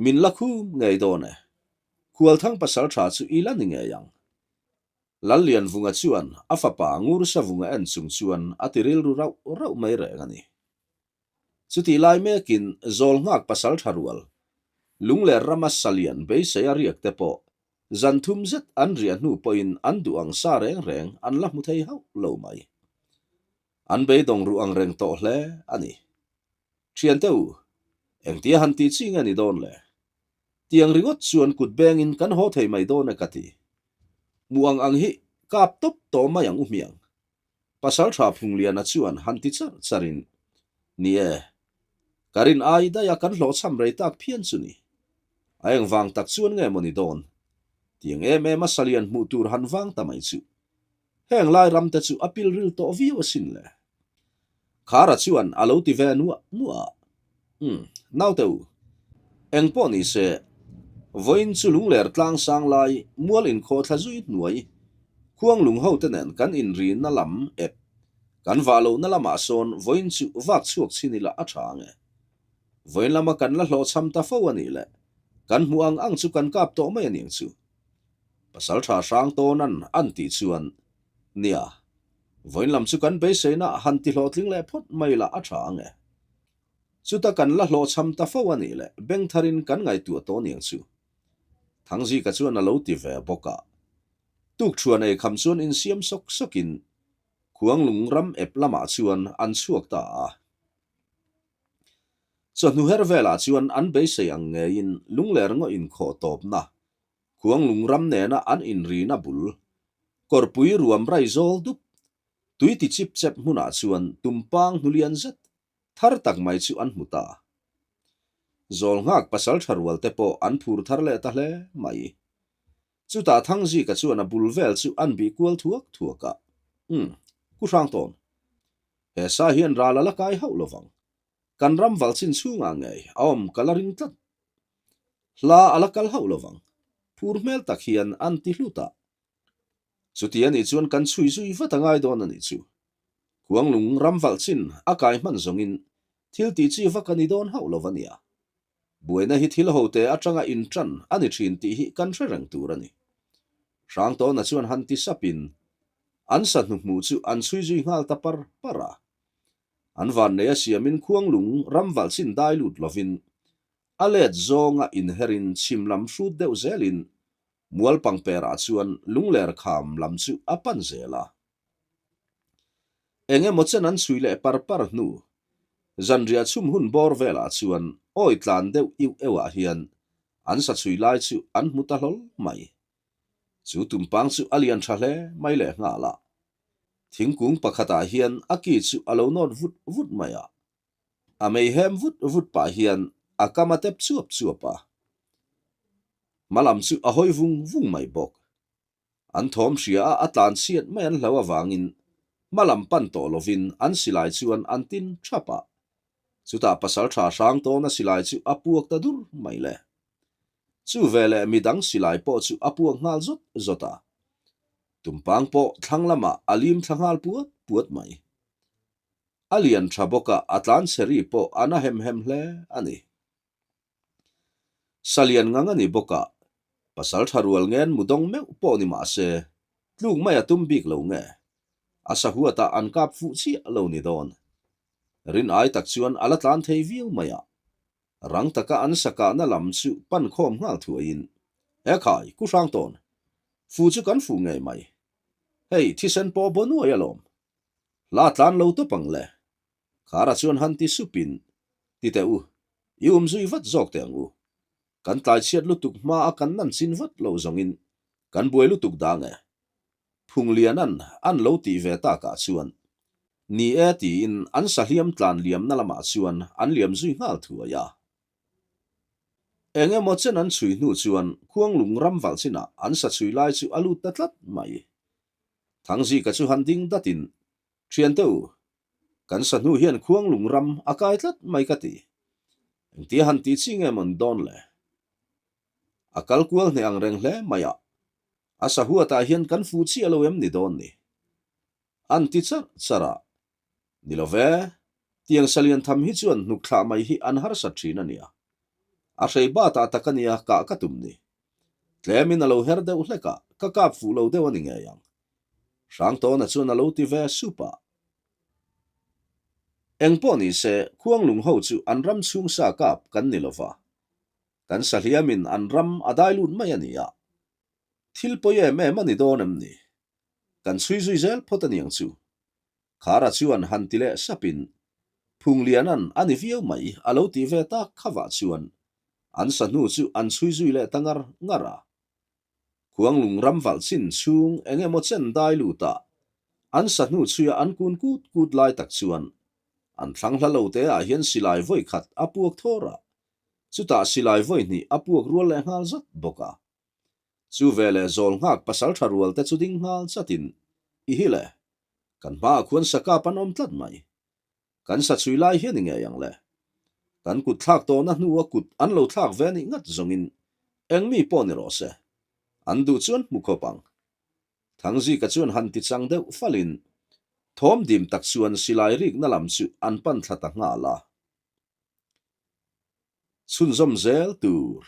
min la khum ngei dawn e. Khualthang pasal tha chu i la ni ngei ang. Lallianvunga chuan a fapa Ngursavunga en chung chuan a ti rilru rauh rauh mai reng a ni. Chutih lai mekin zawl nghak pasal tha rual, Lungler rama salian beisei a riak te pawh zan thum zet an riah hnu pawhin an duh ang sa reng reng an la hmu thei hauh lo mai. An beidawng ruh ang reng tawh hle a ni. Thiante u, engtia han tih chi nge ni dawn le? Tiang ringawt chuan kut bengin kan haw thei mai dawn e ka ti. Hmuh ang ang hi kap tawp tawh mai ang u hmiang. Pasalṭha Phungliana chuan han ti char charin, Ni e, ka rin ai daih a kan hlawhchham rei tak phian chu ni. A eng vang tak chuan nge maw ni dawn? Tiang em em a salian hmuh tur han vang ta mai chu. Heng lai ram te chu a pil ril tawh viau asin le. Khara chuan a lo ti ve nuah nuah a. Umm, naute u, eng pawh ni se, vawiin chu lungler tlang sang lai mual inkhawh thla zui hnuai khuang lung ho te nen kan inrina lam ep kan vah lohna lamah sawn vawiin chu vak chhuak chhin ila a tha ang e. Vawiin lama kan la hlawhchham ta fo a nih le, kan hmuh ang ang chu kan kap tawh mai a niang chu. Pasal tha hrang tawnan an tih chuan, Nia, vawiin lam chu kan beiseina han ti hlawhtling leh phawt mai la a tha ang e. Chuta kan la hlawhchham ta fo a nih leh beng tharin kan ngaihtuah tawh niang chu. Thangzika chuan a lo ti ve bawk a. Tukṭhuan ei kham chuan insiam sawk sawkin Khuanglung ram ep lamah chuan an chhuak ta a. Chawhnu her velah chuan an beisei ang ngeiin lungler ngaw inkhawh tawpna Khuanglung ram nena an inrina bul kawrpui ruam rai zawl dup tui ti chip chep hmunah chuan tumpang hnulian zet thar tak mai chu an hmu ta. Zawl nghak pasal tha rual te pawh an phur thar leh ta hle mai. Chutah Thangzika chuan a bul vel chu an bih kual thuak thuak a, Umm, Ku Hrangtawn, he sa hian ral a la kai hauh lovang. Kan ram val chin chhungah ngei a awm ka la ring tlat. Hla a la kal hauh lovang. Phur hmel tak hian an ti hlut a. Chuti a nih chuan kan chhui zui vat a ngai dawn a nih chu. Khuanglung ram valh chin a kai hman zawngin thil tih chi vak a ni dawn hauh lo a nia. Buaina hi thil hote atanga intan a ni thin tih hi kan hre reng tur a ni. Hrangtawna chuan han ti sapin an sa hnuhmuh chu an chhui zui nghal ta par par a. An vanneia siamin Khuanglung ram valh chin dai lut lovin a let zawnga inherin chhim lam hrut deuh zelin Mual pangperah chuan lungler kham lam chu a pan zel a. Eng emaw chen an chhui leh par par hnu, zanriah chhum hun bawr velah chuan awi tlan deuh iuh euhah hian an sa chhui lai chu an hmu ta hlawl mai. Chu tumpang chu a lian tha hle mai leh nghal a. Thingkung pakhatah hian a ki chu a lo nawt vut vut mai a. A mei hem vut vut pah hian a kam a tep chuap chuap a. Hma lam chu a hawi vung vung mai bawk. An thawm hria a a tlan chhiat mai an hlo avangin hma lam pan tawh lovin an silai chuan an tin thap a. Chutah pasaltha hrang tawna silai chu a puak ta dur mai le. Chu veleh midang silai pawh chu a puak nghal zawt zawt a. Tumpang pawh thlang lamah a lim thla nghal puat puat mai. A lian tha bawk a, a tlan chhe ri pawh a na hem hem hle a ni. Sa lian ngang a ni bawk a, pasal tha rual ngen mu dawng meuh pawh ni mah se, tluk mai a tum bik lo nge? A sahuatah an kap fuh chiah lo ni dawn. Rin ai tak chuan a la tlan thei viau mai a. Rang taka an sa kahna lam chu pan khawm nghal thuaiin, He khai, Ku Hrangtawn, fu chu kan fuh ngei mai. Hei, thisen pawh baw nuai alawm. Hla tlan lo tawp ang le. Khara chuan han ti supin, Ti teh u, i um zui vat zawk teh ang u. Kan tlai chhiat lutuk hma a kan nan chin vat lo zawngin kan buai lutuk dang e. Phunglianan an lo tih ve takah chuan, Ni e tiin an sahliam tlan liamna lamah chuan an liam zui nghal thuai a. Eng emaw chen an chhui hnu chuan Khuanglung ram valh chinah an sa chhui lai chu a lut ta tlat mai. Thangzika chu han ding datin, Thiante u, kan sa hnu hian Khuanglung ram a kai tlat mai ka ti. Engtia han tih chi nge mawn dawn le? A kal kual hneh ang reng hle mai a, a sa huatah hian kan fu chiah lo em ni dawn ni? An ti charh charh a, Ni lo ve, tiang salian tham hi chuan hnuk thlah mai hi an harsat thin a nia. A hrei batah tak a nia kah ka tum ni. Tlemin a lo her deuh hlek a, ka kap fuh lo deuh a ni ngei ang. Hrangtawna chuan a lo ti ve sup a. Eng pawh ni se, Khuanglung ho chu an ram chhung sa kap kan ni lo va. Kan sahliamin an ram a dai lut mai a nia. Thil pawi em em a ni dawn em ni? Kan chhui zui zel phawt a niang chu. Khara chuan han ti leh sapin, Phunglianan a ni viau mai a lo tih ve tak khavah chuan an sa hnu chu an chhui zui leh ta ngar ngar a. Khuanglung ram valh chin chhung eng emaw chen dai lutah an sa hnu chhuia an kun kut kut lai tak chuan an thlang hla lo te ah hian silai vawi khat a puak thawr a, chutah silai vawi hnih a puak rual leh nghal zat bawk a. Chu veleh zawl nghak pasal tha rual te chu ding nghal chatin, I hi le, kan hmaah khuan sa kap an awm tlat mai. Kan sa chhui lai hian i ngei ang le. Kan kut thlak tawhna hnua kut an lo thlak ve nih ngat zawngin eng mi pawh ni rawh se, an duh chuan hmu khawp ang. Thangzika chuan han ti chang deuh falin thawm dim tak chuan silai rikna lam chu an pan thla ta nghal a. Chhunzawm zel tur.